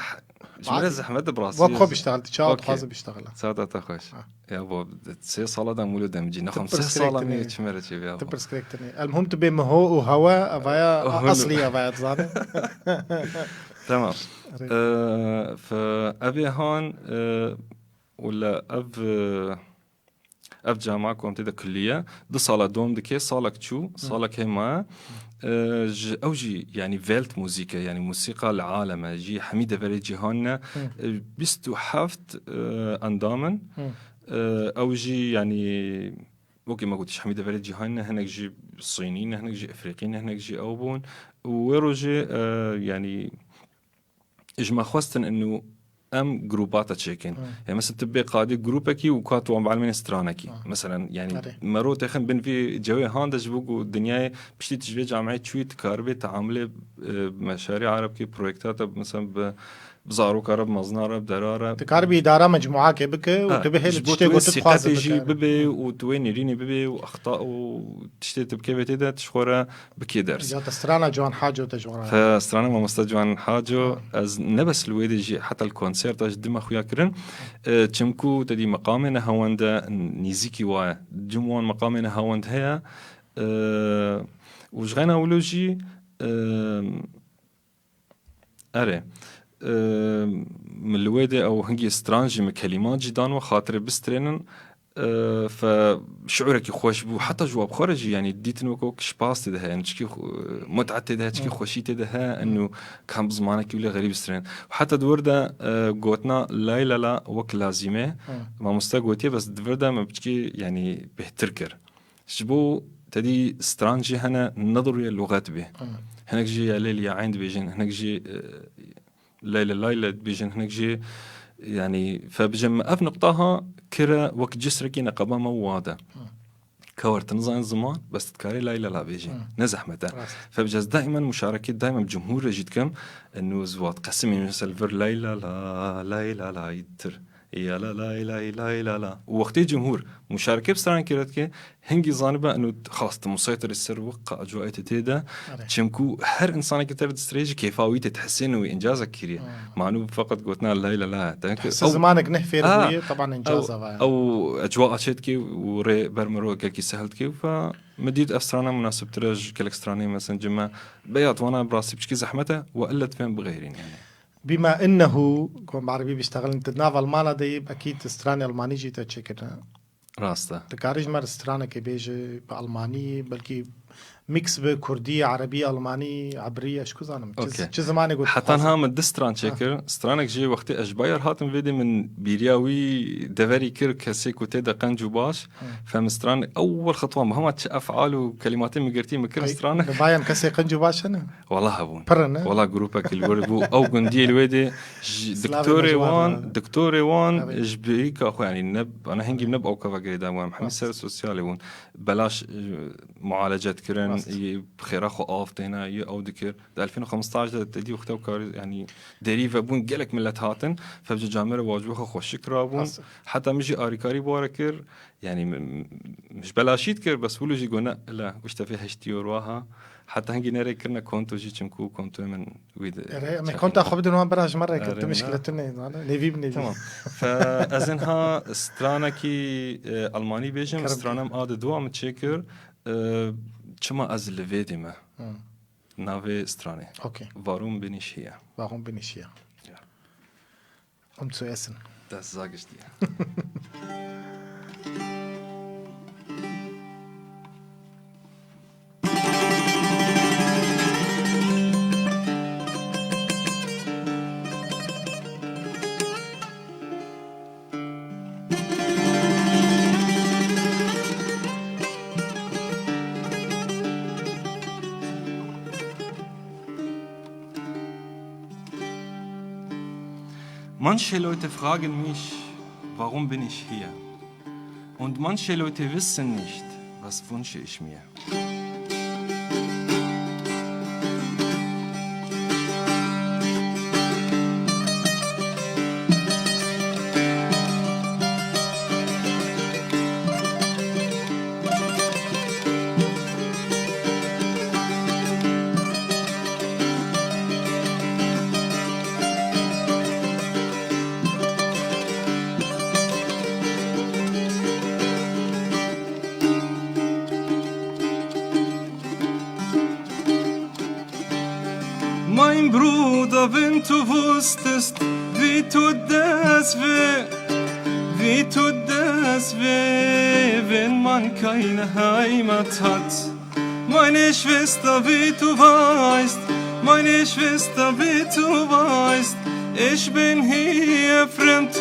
Ji min re zehmet e, bi rastî. Wek xwe biştexil, tu çawa Okey. Dixwaze biştexile. Saeta te xweş. Ha. Ya bo, sê sala da mûlo demcî. Nexwem sê sala me çi me re çêbî ya bo. Tu pirsgirêk tenê. El muhim tu bê miho û hewe, evaya Hûn. Eslî evaya dizane. Tamam. Erê. Ee, fe, evê han, e, wala ev, e, Ev cama ku em tê de kulliye, du sala dom dike, salek çû, salek hê maye. E, ji ew jî, yanî Weltmusik e, yanî musîqa li alem e, jî hemî deverê cîhan ne. E, bîst û heft, e, endam in. E, ew jî, yanî, wekî me got, ji hemî deverê cîhan ne, hinek jî Sînî ne, hinek jî Efrîqî ne, hinek jî ew bûn. Û wê rojê, e, yanî, ji me xwestin inu em grûpa te çêkin. Hmm. Ya mesela tu bê qadê grûpekî û ka tu wan bielmêne stranekî. Hmm. Meselen, yanî Erê. Mero têxin bin vî cewê han de ji bo ku dinyayê piştî tu ji vê cameyê çûyî, tu karibê teamulê, e, meşarî Ereb kî proyekta te, mesela bi, bi zaroka re, bi mezina re, bi dera re. Tu karibî îdara mecmuakê bike û Ha, tu bihêlî ji bo tiştê tu wê ku tu dixwaze sîqetê jî bike. Bibe û tu wê nêrînê bibe û exta û tiştê tu bikeve tê de, tu ji xwe re bikê ders. Ya te strana Ciwan Haco te ji wan re. Fe strana mamoste Ciwan Haco, Ha. Ez ne bes li wê de jî heta li konserta jî dima xuya kirin. E, çimku te dî meqamê nehewend e, nîzîkî wa ye. Cim wan meqamê nehewend heye. E, û ji xeyna wilo jî, e, erê. E, min li wê de ew hingî stran jî min kelîman jî dan we xatirê bistrênin. E, fe şiûrekî xweş bû. Heta ji we bi xwe re jî, yanî dîtin wek wek spas tê de heye, yani çikî xwe-, mut'a tê de heye, çikî Hmm. xweşî tê de heye, Hmm. enu kam bi zimanekî wile xerîb strên. Heta di wir de, e, gotina lay la la wek lazîm e. Hmm. Mamoste gotiye, bes di vir de me piçkî, yanî bêhtir kir. Ji bo te dî stran jî hene, ne dirûye luxet bê. Hmm. Hinek jî ya lêl ya eyn dibêjin, hinek jî, e, Leyle layle dibêjin, hinek jî, yanî, fe bijim ev nuqta ha kire wek cisrekî neqeba me wa de. Hı. Kewer, tu nizanî ziman, bes tu dikarî lay la la bêjî. Hı. Ne zehmet e. Rast. Fe bijim ez daîmen muşarekê daîmen bi cumhûr re jî dikim, enu ez wat qesimî mesela vir lay la la, lay la la tir. Ya la lay lay lay la la. Û wextê cumhûr muşarekê bi strankê re dike, Hingî zanibe enu xas tu musaytir ser wek qa ecwaetê tê de. Erê. Çimku her insanekî te re distrê ji kêfa wî tê, tu hisênî wî încazek kiriye. Hmm. Manu feqet gotina lay la la. Te Hise ew zimanek neh fêr Ha, bûye, taban encaz ew, ava ya. Ew ecwa açê dike û rê ber miro gelkî sehil dike û fa min dît ev strana munasibtir e ji gelek stranê, mesela cime beyat wana bi rastî piçkî zehmet e û elle divên bixêrîn yani. Bima innehu, ku em erebî biştexilin, tu di nav Almana de yî, ekîd stranê Almanî jî te çêkirine. Rast e. Dikarî ji me re stranekê bêje bi Almanî, belkî mîks bi Kurdî, Erebî, Almanî, Ebrî, ez ku zanim. Çi, Okey. Çi zimanê got Heta dixwaze. Niha min du stran Ha. Çêkir. Stranek jî wextê ez ji Bayer hatim vê dê min bîriya wî deverî kir, kesê ku tê de qenc û baş. Ha. Fem stran ewwel xitwa min hema çi efal û kelîmatê min girtî min kir Ay, stranek. Li Bayer kesê qenc û baş hene? Wala hebûn. Pir in, ne? Wala grûpek li wir bû. Ew gundiyê li wê dê ji Slavê doktorê me ji wan, wan re. Doktorê wan Evet. Ji bîka xwe, yanî ne, ana hingî ne bi ew kava girêdan bû. Em hemî Rast. Ser sosyalê bûn. Belaş, e, mualece dikirin, Rast. Yê xêra xwe av têne, yê ew dikir. Di elfên û xemstaş de te dî wexta ew karî, yanî derî vebûn gelek millet hatin. Fevce camêre wacibê xwe xweşik rabûn. Rast. Heta min jî arîkarî bi ware kir. Yanî min, min ji belaşî dikir, bes wilo jî gone, la, wişte vê heştî euro ha. Heta hingî nerê kirine konto jî, çimku kontoyê min wî de Erê, em çekin. Konta xwe bidin wan bira ji me re kir, Erê, tu mişkile ne? Tu ne, zane, nevî bi nevî. Tamam. Fe ez ên ha stranekî, e, Almanî bêjim, Kerem stranem kir. A de dua min çêkir, e, çima ez li vê dî me. Hı. Navê stranê. Okey. Warum bin ich hier? Warum bin ich hier? Ja. Um zu essen. Das sag ich dir. Manche Leute fragen mich, warum bin ich hier? Und manche Leute wissen nicht, was wünsche ich mir. Mein Bruder, wenn du wüsstest, wie tut das weh, wie tut das weh, wenn man keine Heimat hat. Meine Schwester, wie du weißt, meine Schwester, wie du weißt, ich bin hier fremd,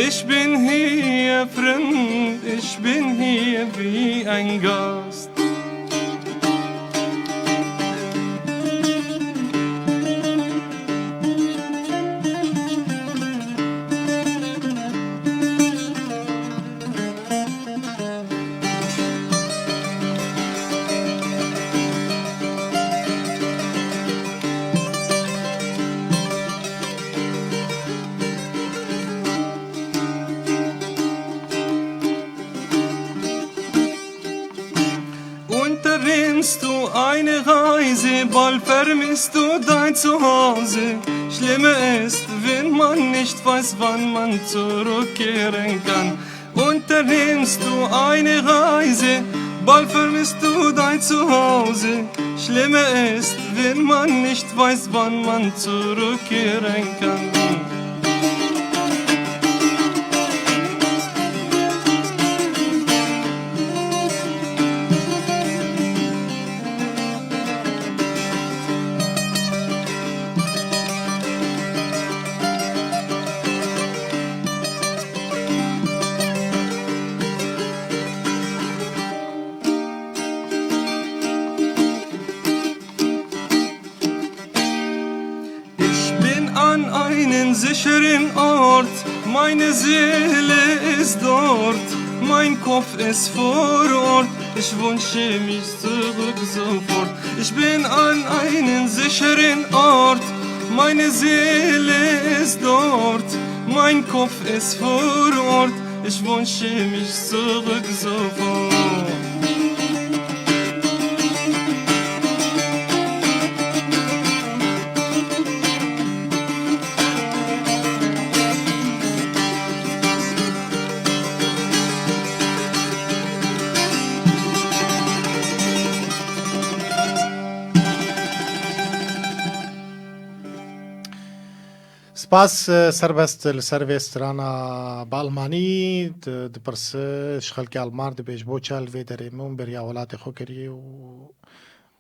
ich bin hier fremd, ich bin hier wie ein Gast. Unternimmst du eine Reise, bald vermisst du dein Zuhause. Schlimmer ist, wenn man nicht weiß, wann man zurückkehren kann. Unternimmst du eine Reise, bald vermisst du dein Zuhause. Schlimmer ist, wenn man nicht weiß, wann man zurückkehren kann. Ich bin an einen sicheren Ort, meine Seele ist dort, mein Kopf ist vor Ort, ich wünsche mich zurück sofort. Ich bin an einen sicheren Ort, meine Seele ist dort, mein Kopf ist vor Ort, ich wünsche mich zurück sofort. Spas, e, Serbest, li ser vê strana bi almanî di-, dipirse, ji xelkê alman dibêje, bo çi li vê derê min beriya welatê xwe kirî û,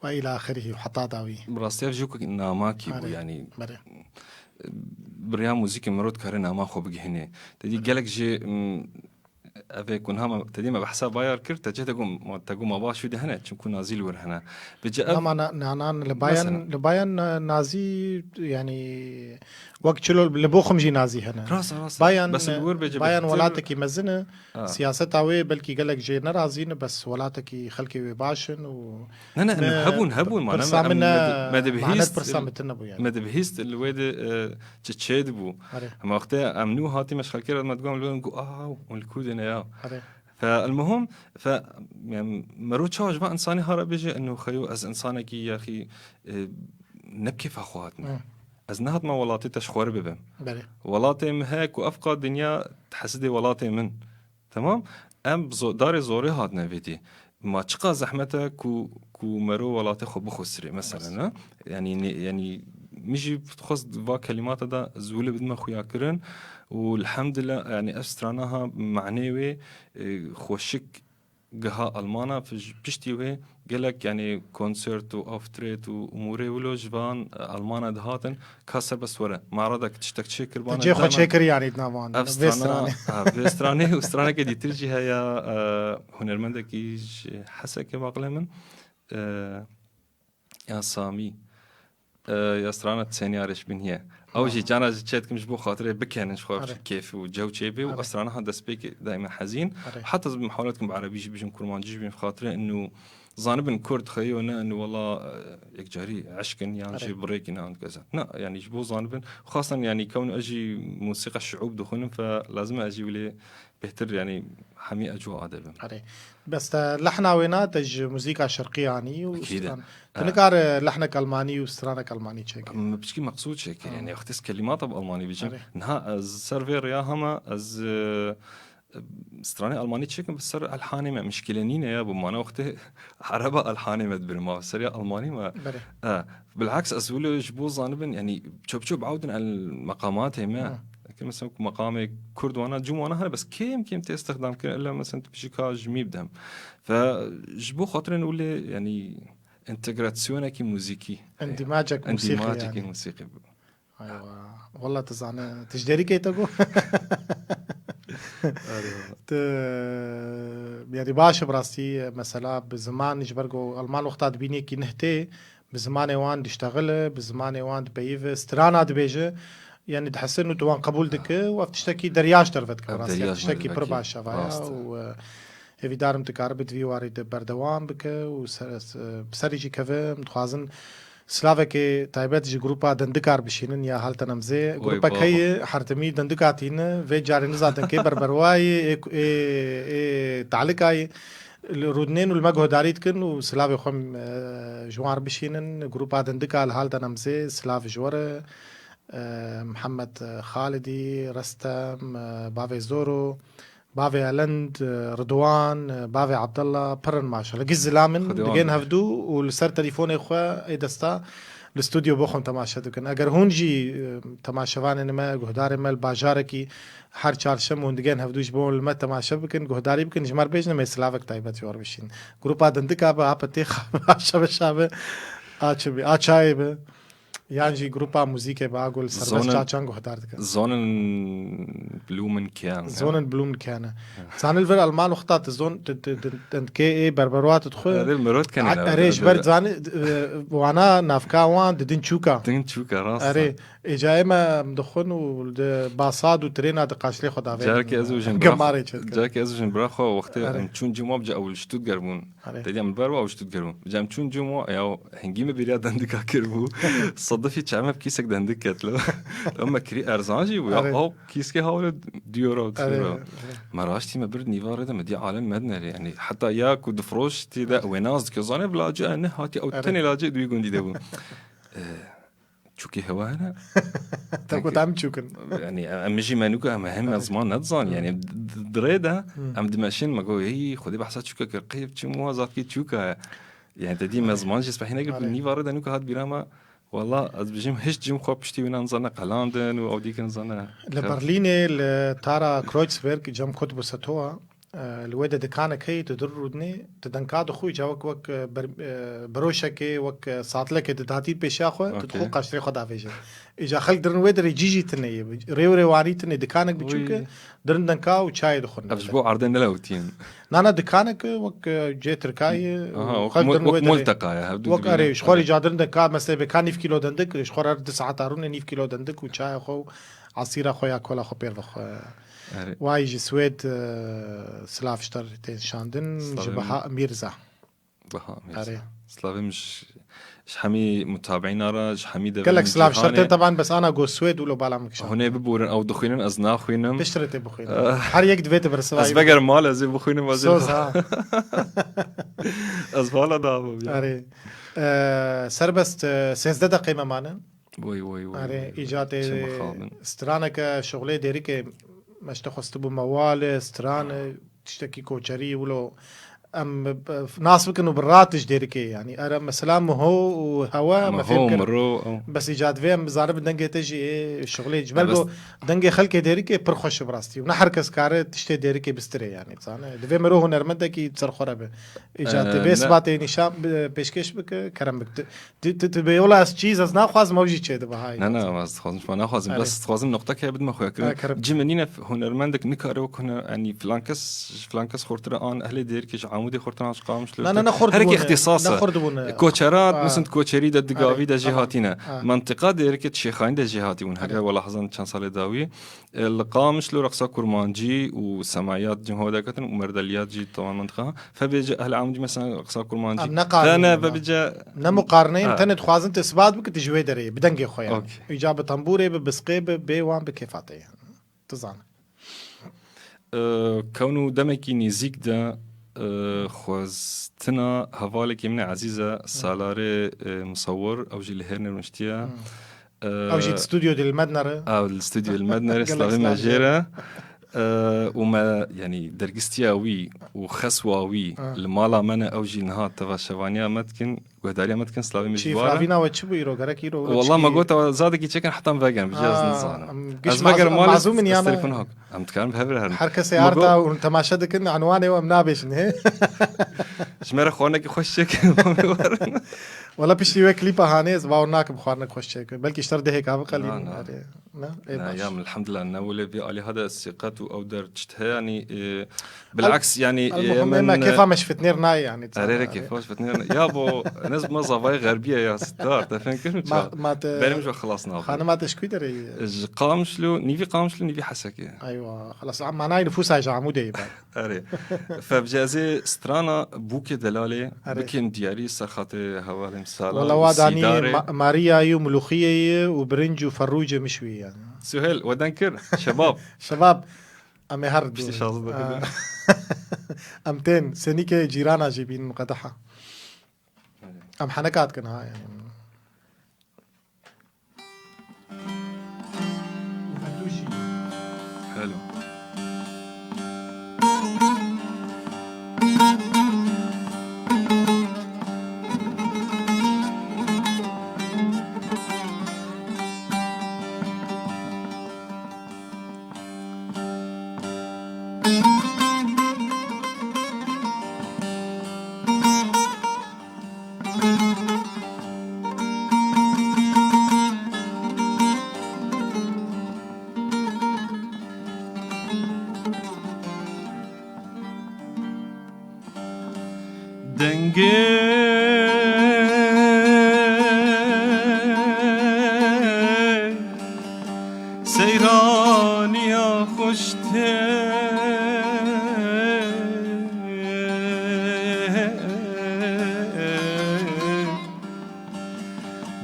û îlâ axirî û heta dawî. Bi rastî ev jî wekî namakî bû, Erê, yanî, erê. Beriya muzîkê mirov dikare nama xwe bigihîne. Te dî gelek jî, m, Ev ê ku niha me, te dî me behsa Bayar kir, te cih te got, ma, te got ma baş wî de hene, çimkû nazî li wir hene. Vêce ev Ama na-, na-, na-, li Bayern, Mesela. li Bayern na-, nazî, yanî, wek çilo li bo xwe jî nazî hene. Rast e, rast e. Bayern, Bes li wir bêje Bayern bêhtir welatekî mezin e. Ha. Siyaseta wê belkî gelek jê nerazî ne, bes welatekî xelkê wê baş in û Ne, ne, ne, hebûn, hebûn, ma ne, pirsa em, min me ne, di-, me dibihîst, pirsa min tune bû yani. Me dibihîst li wê de, e, çi çêdibû. Erê. Hema wextê em nû hatî me ji xelkê re me digot, em li wê got, "Ah, hûn li ku de ne ya?" Erê. Fe, el-muhim, fe, yani, mero çawa ji van insanê hara bêje, eno xeyo ez insanekî yaxî, e, ne bi kêfa xwe hatime. Hı. Ez nehatime welatê te ji xwe re bibim. Belê. Welatê min heye ku ev qat dinya dihesidê welatê min. Temam? Em zo-, darê zorê hatine vê dî. Ma çiqa zehmet e ku, ku mero welatê xwe bixwestirê, mesela, ne? Yanî, ne, yanî, min jî dixwest va kelîmata da ez wile bidime xuyakirin û elhamdulillah, yanî, ev strana ha manê wê, e, xweşik giha Almana, pij-, piştî wê gelek, yanî, konsert û auftritt û umûrê wilo ji van, e, Almana dihatin, ka serbest were. Ma rada ki tiştek çêkir bana. Cê xwe çêkir yani di navan. Ev vê strana, stranê. Ha, vê stranê û straneke dîtir jî heye, e, hunermendekî ji Hesekê baqile min. E, ya Samî. E, ya strana Tsenya Reşbîniye. Ew jî cana jî çê dikim ji bo xatirê bikenin, ji xwe kêf û cew çêbê û strana ha destpêkê daîma hezîn. Heta ez mihawlet dikim bi erebî jî bijim, kurmancî jî bijim, xatirê inu zanibin kurd xeyo ne inu wela, e, yekcarî eşkin yan jî birêkî ne an geza. Na, yanî ji bo zanibin, xasan yanî kewno ez jî musîqa şiûb dixwînim, fe lazim e ez jî wilê bêhtir, yanî hemî ecwa adebim. Erê. Bes te lehna wê na te ji muzîka şerqî anî û Ekîd e. stran. Tu nikare lehnek almanî û stranek almanî çêkî. Min piçkî meqsûd çêkir. Ha. Yanî wextê ez kelîmata bi almanî bicim. Erê. Niha ez ser vê rêya hema ez, e, stranê almanî çêkim, bi ser elhanê me mişkile nîne ya, bi mana wextê ereba elhanê me dibirim, ma ser ya almanî me. Belê. E, bilaks ez wilo ji bo zanibin, yanî çöp çöp awdin el meqamatê me. Hı. Ki mesela ku meqamê kurd wana, cum wana hene, bes kêm kêm tê istixdam kirin, illa mesela tu pişika ji mî bidem. Fe ji bo xatirên wile, yanî entegrasyonekî muzîkî. Endîmacek muzîkî Endîmacekî yanî. Muzîkî. Aywa. Walla tu zane, tu ji Dêrikê te got. Erê walla. Tu, yanî baş e bi rastî, mesela bi ziman ji ber ku Alman wexta dibînî yekî neh tê, bi zimanê wan diştexile, bi zimanê wan dipeyive, strana dibêje, yanî dihesin û tu wan qebûl dike û ev tiştekî deryaş derve dike, Ev rastî, ev deryaş tiştekî derve pir derve baş e vaya rast e. Û, e, hêvîdarim dikaribe di vî warî de berdewam bike û ser, se-, bi serî jî keve. Em dixwazin slavekê taybet ji grupa Dendikar bişînin ya Halten Emzê. Oy Grupa baba. Keyî hertimî Dendika tîne, vê carê nizatin kê berberwayê, ê, ê, ê talikayê. Li rûdinên û li me guhdarî dikin û silavê xwe, e, ji wan re bişînin. Grupa Dindika li Halden Emzê, silav ji we re. E, Mihemed Xalidî, Restem, e, Bavê Zoro, Bavê Elend, e, Ridwan, e, Bavê Abdullah, pir in maşallah. Giş zilam in, Xwedê wan digên bide. Hevdû û li ser telîfonê xwe ê desta li stûdyo bo xwe temaşe dikin. Eger hûn jî, e, temaşevanên me, guhdarên me li bajarekî her çarşem hûn digên hevdû ji bo li me temaşe bikin, guhdarî bikin, ji me re bêjin, em ê silavek taybet ji we re bişîn. Grupa Dindika be, ape tê xabe, aşa be şabe, a çi be, a çayê be. Yan jî grupa muzîkê be, a ku li serbest Zonen, çaçan guhdar dikin. Zonen Blumen Kern, ya. Zonen Blumen Kern. Zanî li vir Alman wexta tu zon, tu, tu, tu, tu, kê ê berberwa tu dixwe. Erê, mirot kenê A-, la, erê, ji ber zanî, e, wana navka wan didin çûka. Din çûka, rast e. Erê, êca ê me em dixwin û di basad û trêna di qaşlê xwe davê. Carekê ez û jin bira Gemarê xwe, çêdikin. Carekê ez û jin bira xwe wextê Erê. Em çûn cim wa bica ew li Stuttgart bûn. Erê. Te dî em li ber wa ew Stuttgart bûn. Bica em çûn cim wa, ya hingî me bêriya dendika kiribû. Sedifî çavê me bi kîsek dendik ket li. Ew me kirî erzan jî bû ya. Erê. Ew Kîskê hawle diyora û Erê, tiyora. Erê. Me raştî me bir nîva rê de me dî alem me dinere. Yanî heta ya ku difroştî de wê nas dike, zane bi lacê ne hatî ew Erê. Tenê lacê di wî gundî de bû. Eh, çûkê hewa hene. Te got em çûkin. Yanî em jî me nûka em hem Erê. Ziman nedizan. Yanî d-, d-, dirê de Hı. Em dimeşin me got, "Hey, Xwedê behsa çûka kir, qeyb çi muwa zafkî çûka ye." Yanî te dî me ziman jî spehî nekir, Erê. Nîva rê de nûka hat bîra me. Wala ez bijim hiç cim xwe piştî wî nan zane qelandin û ew dîkin zane. Li Berlînê li tara Kreuzberg cem kot bû setowa. E, li wê de dikanek heye, tu dir rûdinê, tu denka dixwî, ca wek, wek, e, ber-, e, beroşekê, wek, e, satlekê tu datî pêşiya xwe, tu Okey. Dixwe qaştirê xwe davêje. Îca xelk dirin wê derê cî jî tune ye. Rê û rêwanî tune, dikanek biçûk e, Wî. Dirin denka û çayê dixwin. Ev ji bo erdê nelewitîn. Na, na, dikanek e, wek, e, cê tirkayê, Aha, wek xelk mul-, dirin wek wê derê. Multeqa ye, hevdû Wek dibîne. Erê, ji xwe rê Erê. Ca dirin de ka, mesela bê ka nîv kîlo dendik, ji xwe re di saeta rûnê nîv kîlo dendik û çaya xwe û asîra xwe ya kola xwe pêr vexwe. Erê. Wayî ji Swêd, e, silav ji te re tên şandin, ji Slavê Baha min. Mîrza. Baha Mîrza. Erê. Slavê min ji, ji hemî mutabîna re, ji hemî deverên Gelek silav ji te cîhanê. Teban, bes ana go Swêd û lo bala min kişand. Hûn ê biborin, ew dixwînin, ez naxwînim. Piştre tê bixwînin. Eh. Her yek divê te birsivayî Ez veger mal ez ê bixwînim, ez ê Soz, ha. Ez vala da bim ya. Erê. Ee, serbest, e, sêzdeh deqê me mane. Woy, woy, woy, Erê, woy, woy. Îcatê Çi mixabin. Straneke şuxlê Dêrikê me ji te xwestibû mewale, strane, tiştekî koçerî, wilo em, e, nas bikin û bi rat ji Dêrikê, yanî, ere mesela miho û hewe, me Miho, fêm kir. Miro, ew. Bes îca divê em bizanibin dengê te jî ê şixulê. Ji ber Bes ku dengê xelkê Dêrikê pir xweş e bi rastî. Û ne her kes kare tiştê Dêrikê bistirê, yanî, zane. Divê miro hunermendekî ser xwe re be. Îca Ee, te vê ne. Sibatê nîşan bi, pêşkêş bike, kerem bike. Tu, tu, tu, tu bê yola ez çîz, ez naxwazim, ew jî çê dibe, hay. Ne, ne, ez dixwazim, şima naxwazim. Erê. Bes dixwazim noqtekê bidime xwe kirin. Ha, kerem. Cime nîne f-, hunermendek nikare wek huner-, yanî filan kes, filan kes xortire an ehlê Dêrikê ji Amûdê xurtina ji Qamişlo. Na, na, ne xurt Hereke bûne, ixtîsas ne e. Xurt bûne. Koçerat, Ha. Mesela di koçerî de, di Ha, gavî de jî tamam. Hatîne. Ha. Mentiqa dê hereke çêxayîn de jî hatîbûn. Heke Are. Wela hezan çend salê dawî. E, li Qamişlo reqsa kurmancî û semayat cihê xwe derketin û merdeliyat jî tamam mentiqa. Febêje ehl Amûdî mesela reqsa kurmancî. Em ne Te ne qarnî, vebêje Ne muqarneyim, Ha. Tenê dixwazin tu isbat bike tu ji wê derê yê, bi dengê xwe yani. Okey. Îca bi tembûrê, bi bisqê, bi bê wan bi kêfa te ye. Tu zane. E, kewn û demekî nêzîk de, e, xwestina hevalekî min e ezîz e, Salarê, e, Musawir, ew jî li Hêrnê rûniştiye. Hmm. E, Ew jî di stûdyo de li me dinere. Ew li stûdyo li me dinere, Gelek slavê me silav jê re. E, û me, yanî, dergistiya wî û xeswa wî Ha. li mala me ne, ew jî niha teva şevaniya me dikin. Guhdariya me dikin, slavê me Çi ji wan re. Flavîna we çi bû îro? Gerek îro wilo Wallah çi me bû? Got, ew zadekî çekin heta em vegerin, vijî ez Ha, nizanim. em giş Ez vegerim maz-, mala mazûm in ya ez ne? Telefon hak. Em dikarin bi hev re herin. Her kesê Me arta got, û temaşe dikin, enwanê we em nabêjin, he? Ji me re xwarinekî xweş çêkin, em ê werin. Wala piştî wê klîpa hanê, ez bawer nakim xwarinek xweş çêkin. Belkî ji te re dehêka biqelînin, Na, na. erê. Ne? Ê Na, baş. Ya, elhamdulillah, ne wile vî alî hade sîqet û ew der tişt heye, yanî, e, Bilaks, yanî, Elmuhim, e, ê me min, kêfa me ji fitnêr nayê, yanî, Erê, erê, erê. Kêfa ji fitnêr nayê. Ya bo, ne zima zavayê xerbiye ya, star, te fêm kirin Ma, ça? ma te Benim ji xilas nabin. Xanima te ji kû derê ye? Ji Qamişlo, nîvî Qamişlo, nîvî Hesekê. Aywa, xelas, manayê nifûsa ji Amûdê ye, ben. Erê. Fevce ez ê strana Bûkê Delalê Erê. Bikim diyarî ser xatirê hevalên Sala Wala û wa danî Sîdarê. Ma-, Mariyayê û Milûxiyeyê û birinc û ferrûcê min ji wî yani. Suhêl, we deng kir, şebab. Şebab. Em ê her Piştî du- şazdeh Aa. deqe. Em tên, senîkê cîrana jî bînin qedeha. Em heneka dikin ha, yani. Hello. Dengê seyraniya xweş tê.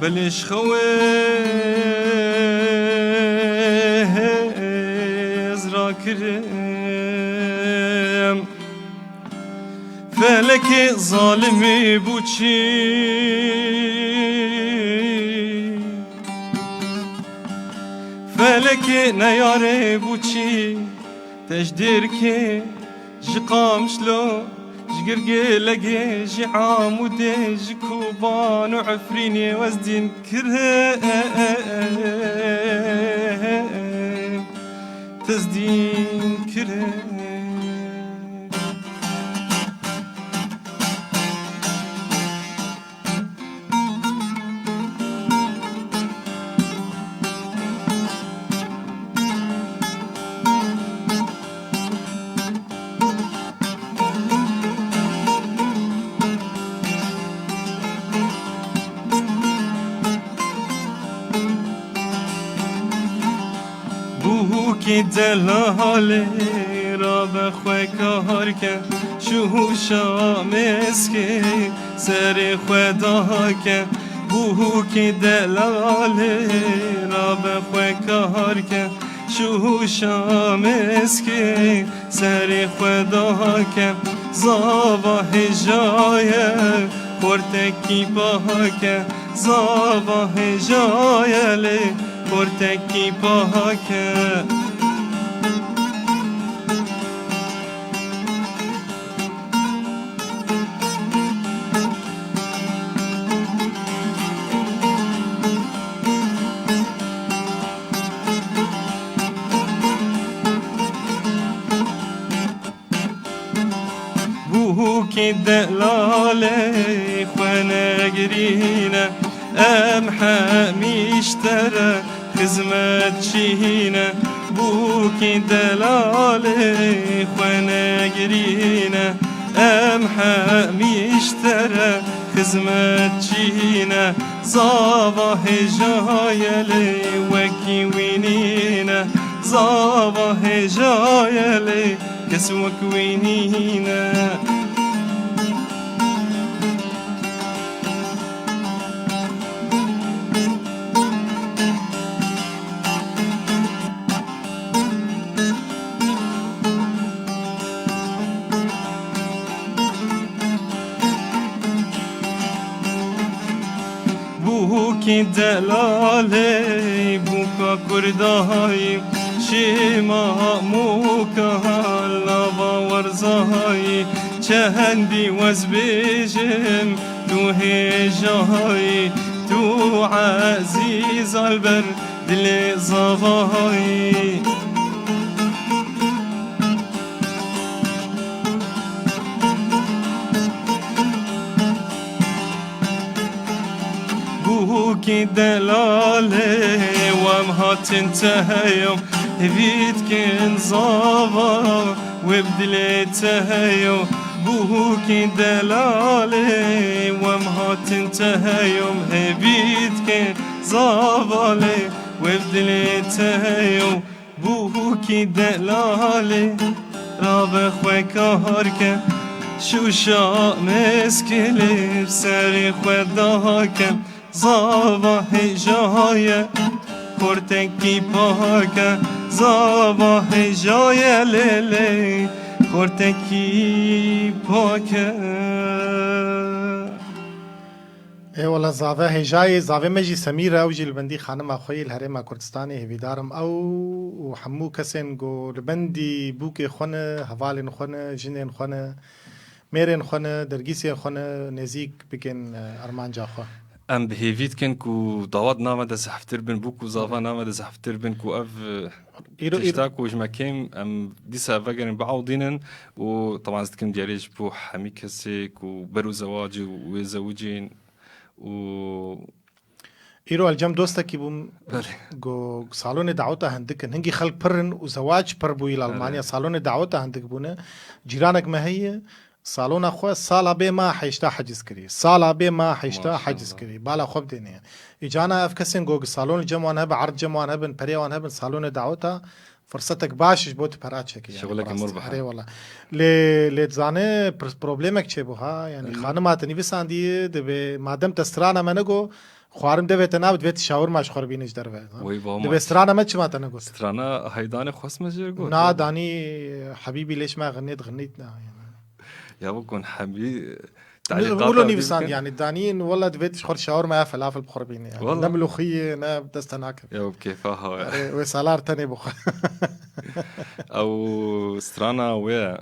Belê ji xewê ez rakirim. Felekê zalimê bû çi? Felekê neyarê bû çi? Te ji Dêrikê, ji Qamişlo, ji Girgê Legê, ji Amûdê, ji Koban û Efrînê wezdîn kire, tezdîn kire. Bûkê delalê rabe xwe kar ke, ji hûşa meskê serê xwe dake. Bûkê delalê rabe xwe kar ke, ji hûşa meskê serê xwe dake. Zava hêjaye, xortekî pahake, zava hêjaye lê xortekî pahake. Bûkê delalê xwe negirîne, em hemî ji te re xizmetçî ne. Bûkê delalê xwe negirîne, Em hemî ji te re xizmetçî ne, zava hêja ye lê wekî wî nîne, zava hêja ye lê kes wek wî nîne. Bûkî delalê, bûka kurdayî, şêma mûka lava werzayî, çendî wez bêjim tu hêjayî, tu ezîz al ber dilê zavayî. Bûkî delalê, wem hatin te heyo, hêvî dikin zava, wê bi dilê te heyo. Bûkî delalê, wem hatin te heyo, hêvî dikin zava lê, wê bi dilê te heyo. Bûkî delalê, rabe xwe kar ke, şûşa mezkilê, serê xwe dake, zava hêja ye, xortekî pake, zava hêja ye lê lê, xortekî pake. Ê wela zave hêjayê, zavê me jî Semîr e, ew jî li bendî xanima xwe yê li Herêma Kurdistanê, hêvîdar im ew û hemû kesên ku li bendî bûkê xwe ne, hevalên xwe ne, jinên xwe ne, mêrên xwe ne, dergîsên xwe ne, nêzîk bikin, e, armanca xwe. Em bi hêvî dikin ku dawa di nav me de zehftir bin, bûk û zava nav me de zehftir bin, ku ev, e, Îro, îro tişta ku ji me kêm em dîsa vegerin biewdînin û teban ez dikim diyarê ji bo hemî kesê ku ber û zewacî û wê zewicîn û Îro el cem dostekî bûm, Belê. Go salonê daweta hindik in. Hingî xelk pir in û zewac pir bûyî li Belê. Almanya. Salonê daweta hindik bûne. Cîranek me heye, salona xwe sala bê ma heşta heciz kirî. Sala bê ma heşta Maşallah. Heciz kirî. Bala xwe bidêne. Îcana ev kesên go salon cem wan hebe, erd cem wan hebin, perê wan hebin, salonê daweta. Firsetek baş ji bo tu pera çekî, yani, Şewileke bi rastî. Murbaha. Erê wala. Lê, lê dizane pr-, problemek çêbû ha, yani, Hı. Xanima te nivîsandî, dibê madem te strana me nego, xwarin devê te nabit, vê tu şawirma ji xwe re bîne ji derve. Wey, ba Dibê maş. Strana me çima te negot? Strana heydanê xwest me jê got. Na, danî Habîbî lêş me xinêt, xinît na, yani. Ya bikun Habî Wilo nivîsand, yani, danî, wela divê tu ji xwe re şawirma ya felafel bi xwe re bînî, yani. Wela. Ne miloxiyê, ne dest te nakin. Ya bi kêfa ha. Erê, wê salar tenê bixwe. Ew strana wê.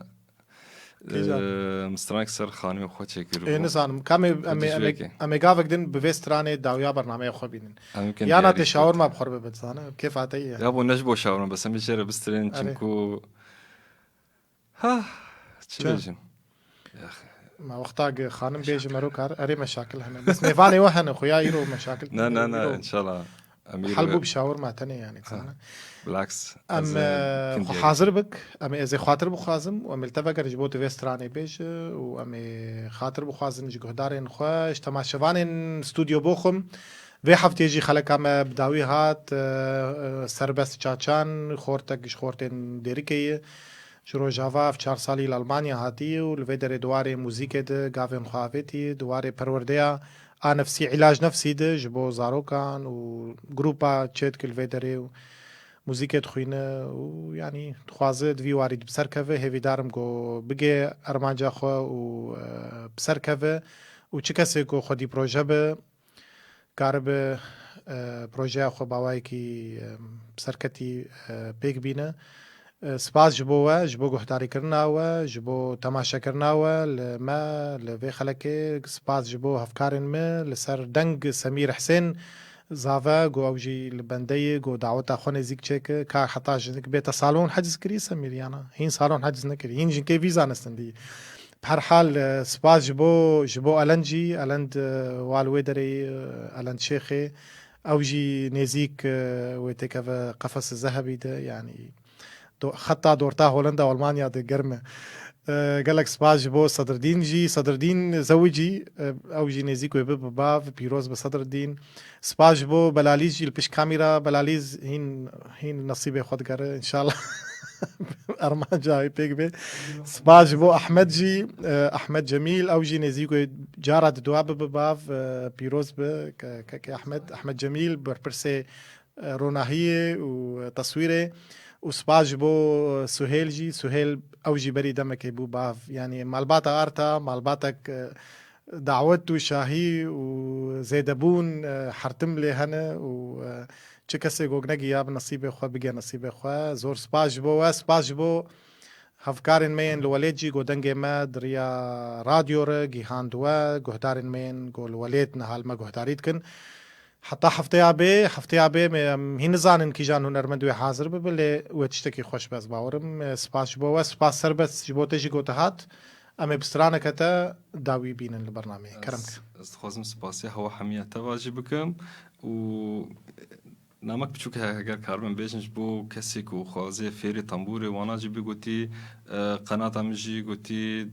Kîjan? Eee, stranek ser xanimê xwe çêkir. Ê, nizanim. Ka em ê, em ê, em ê, em ê gavek din bi vê stranê dawiya bernameya xwe bînin. Yana tê şawirma bi xwe re bibe, dizane. Kêfa te ye. Ya bo ne ji bo şawirma, bes em ê jê re bistrên, çimku Ha, çi bêjim? Yax. Ma wexta ge xanim bêje mero kar, erê meşakil hene. Bes mêvanê we hene, xuya îro meşakil Ne, ne, ne, înşallah. Em îro hal bû bi şawirma tenê, yani, sana. Bilaks, em, e, xwe hazir bik, em ê ez ê xatir bixwazim û em ê li te vegerin ji bo tu vê stranê bêje û em ê xatir bixwazin ji guhdarên xwe, ji temaşevanên Stûdyo Boxum. Vê heftê jî xeleka me bi dawî hat, e, e, Serbest Çaçan, xortek ji xortên Dêrikê ye. Ji Rojava ev çar salî li Almanya hatî û li vê derê di warê muzîkê de gavên xwe avêtî, di warê perwerdeya a nefsî, îlac nefsî de ji bo zarokan û grupa çêdike li vê derê û muzîkê dixwîne û, yanî, dixwaze di vî warî de bi ser keve. Hêvîdar im ku bigê armanca xwe û, e, bi ser keve û çi kesê ku xwedî proje be, karibe, e, projeya xwe bi awayekî, e, serketî, e, pêk bîne. E, spas ji bo we, ji bo guhdarîkirina we, ji bo temaşekirina we li me, li vê xelekê. Spas ji bo hevkarên me li ser deng, Semîr Hisên Zave, ku ew jî li bende ye, ku daweta xwe nêzîk çêke, ka heta jinik bête salon heciz kirî, Semîr, yana? Hîn salon heciz nekirî. Hîn jinkê vî zanistin dî. Bi her hal, e, spas ji bo, ji bo Elend jî, Elend, e, wa li wê derê, e, Elend Şêxê, ew jî nêzîk, e, wê têkeve qefes zehebî de, yanî do-, xeta dorta Holenda û Almanya de germ e. E, gelek spas ji bo Sedirdîn jî. Sedirdîn zewicî, e, ew jî nêzîk wê bibe bav, pîroz be Sedirdîn. Spas ji bo Belalîz jî li pişt kamîra. Belalîz hîn, hîn nesîbê xwe digere, înşallah. Armanca wê pêk bê. Spas ji bo Ahmed jî, e, Ahmed Cemîl, ew jî nêzîk wê cara diduwa bibe bav, e, pîroz be, ke-, kekê Ahmed, Ahmed Cemîl, berpirsê e, ronahiyê û teswîrê û spas ji bo, e, Suhêl jî. Suhêl ew jî berî demekê bû bav. Yanî malbata arta, malbatek, e, dawet û şahî û zêdebûn, e, hertim lê hene û, e, çi kesê gog negiya bi nesîbê xwe bige nesîbê xwe. Zor spas ji bo we, spas ji bo hevkarên me yên li welêt jî ku dengê me di riya radyo re gihand we, guhdarên me yên ku li welêt niha li me guhdarî dikin. Heta hefteya bê, hefteya bê me em hîn nizanin kîjan hunermend wê hazir bibe, lê wê tiştekî xweş be, ez bawer im. Spas ji bo we, spas Serbest, ji bo te jî ku te hat. Em ê bi straneke te dawî bînin li bernameyê. Kerem ke. Ez, ez dixwazim spasiya hewa hemiya te va jî bikim û namek biçûk he, heger karibin bêjin ji bo kesê ku xwazê fêrê tembûrê wana jî bigotî, e, qenata min jî gotî,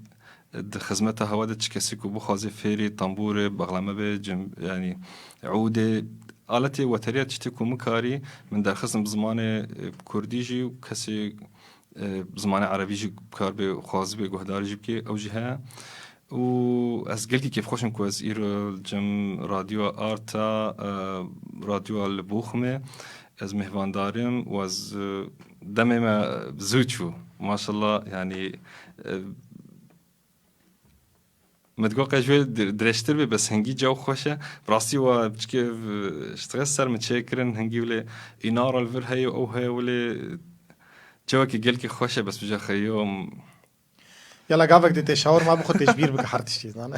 e, di xizmeta hewa de çi kesê ku bixwazê fêrê tembûrê, bexleme be, cim-, yanî ûdê, aletê weteriya tiştê ku min karî, min derxistin bi zimanê, e, kurdî jî û kesê, e, bi zimanê erebî jî kar bê, xwazibê guhdarî jî bikê, ew jî heye. Û ez gelkî kêfxweş im ku ez îro li cem Radyoya Arta, e, radyoya li Bochumê ez mêhvandar im û ez, e, demê me zû çû. Maşallah, yanî, e, me digot qey ji wê dir-, dirêjtir bê, bes hingî caw xweş e. Bi rastî we piçkê, e, ji tixê ser min çêkirin, hingî wile înara li vir heye û ew heye wile cewekî gelkî xweş e, bes bi jexeyom. Yala gavek dê te şawir ma bi xwe tê ji bîr bike her tiştî, zane.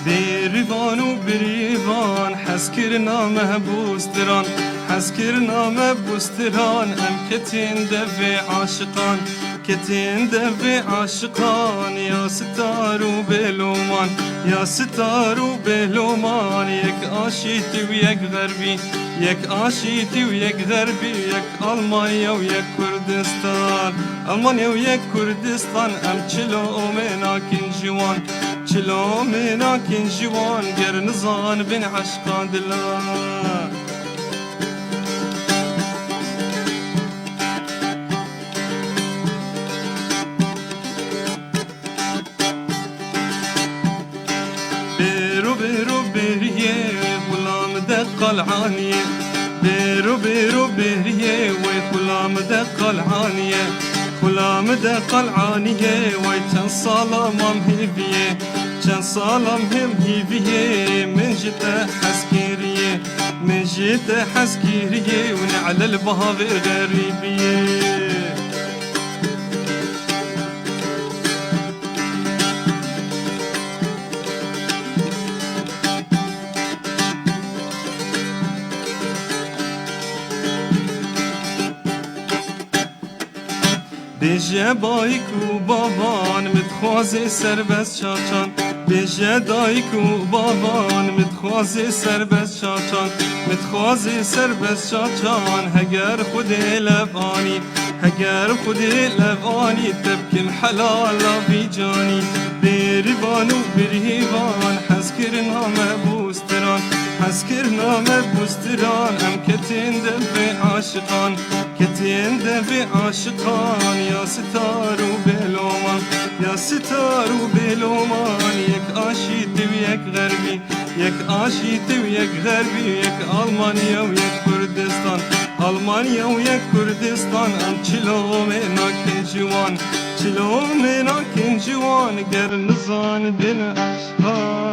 Bêrîvan û birîvan, hezkirina me bûstiran, hezkirina me bûstiran, em ketên devê aşiqan, ketên devê aşiqan, ya sitar û bêloman, ya sitar û bêloman, yek aşîtî û yek xerbî, yek aşîtî û yek xerbî, yek Almanya û yek Kurdistan, Almanya û yek Kurdistan, em çilo omê nakin ji wan, çilo omê nakin ji wan, ger nizanibin eşqa dilan. Bêro bêro bêriyê, xulam de qal aniyê. Bêro bêro bêriyê, wê xulam de qal aniyê. Xulam de qal aniyê, wey çend sala mam hêviyê. Çend sala mam hêviyê, min ji te hez kiriyê. Min ji te hez kiriyê û ne'le li bahavê xerîbiyê. Bêje bayik û bavan, min dixwazê serbest çaçan. Bêje dayik û bavan, min dixwazê serbest çaçan. Min dixwazê serbest çaçan, heger Xwedê lev anî. Heger Xwedê lev anî, te bikim helala vî canî. Bêrîvan û birîvan, hezkirina me bûstiran. Hezkirina me bûstiran, em ketên devê aşiqan. Ketên devê aşiqan, ya sitar û bêloman. Ya sitar û bêloman, yek aşîtî û yek xerbî. Yek aşîtî û yek xerbî, yek Almanya û yek Kurdistan. Almanya û yek Kurdistan, em çilo omê nakin ji wan. Çilo omê nakin ji wan, ger nizanibin eşqa.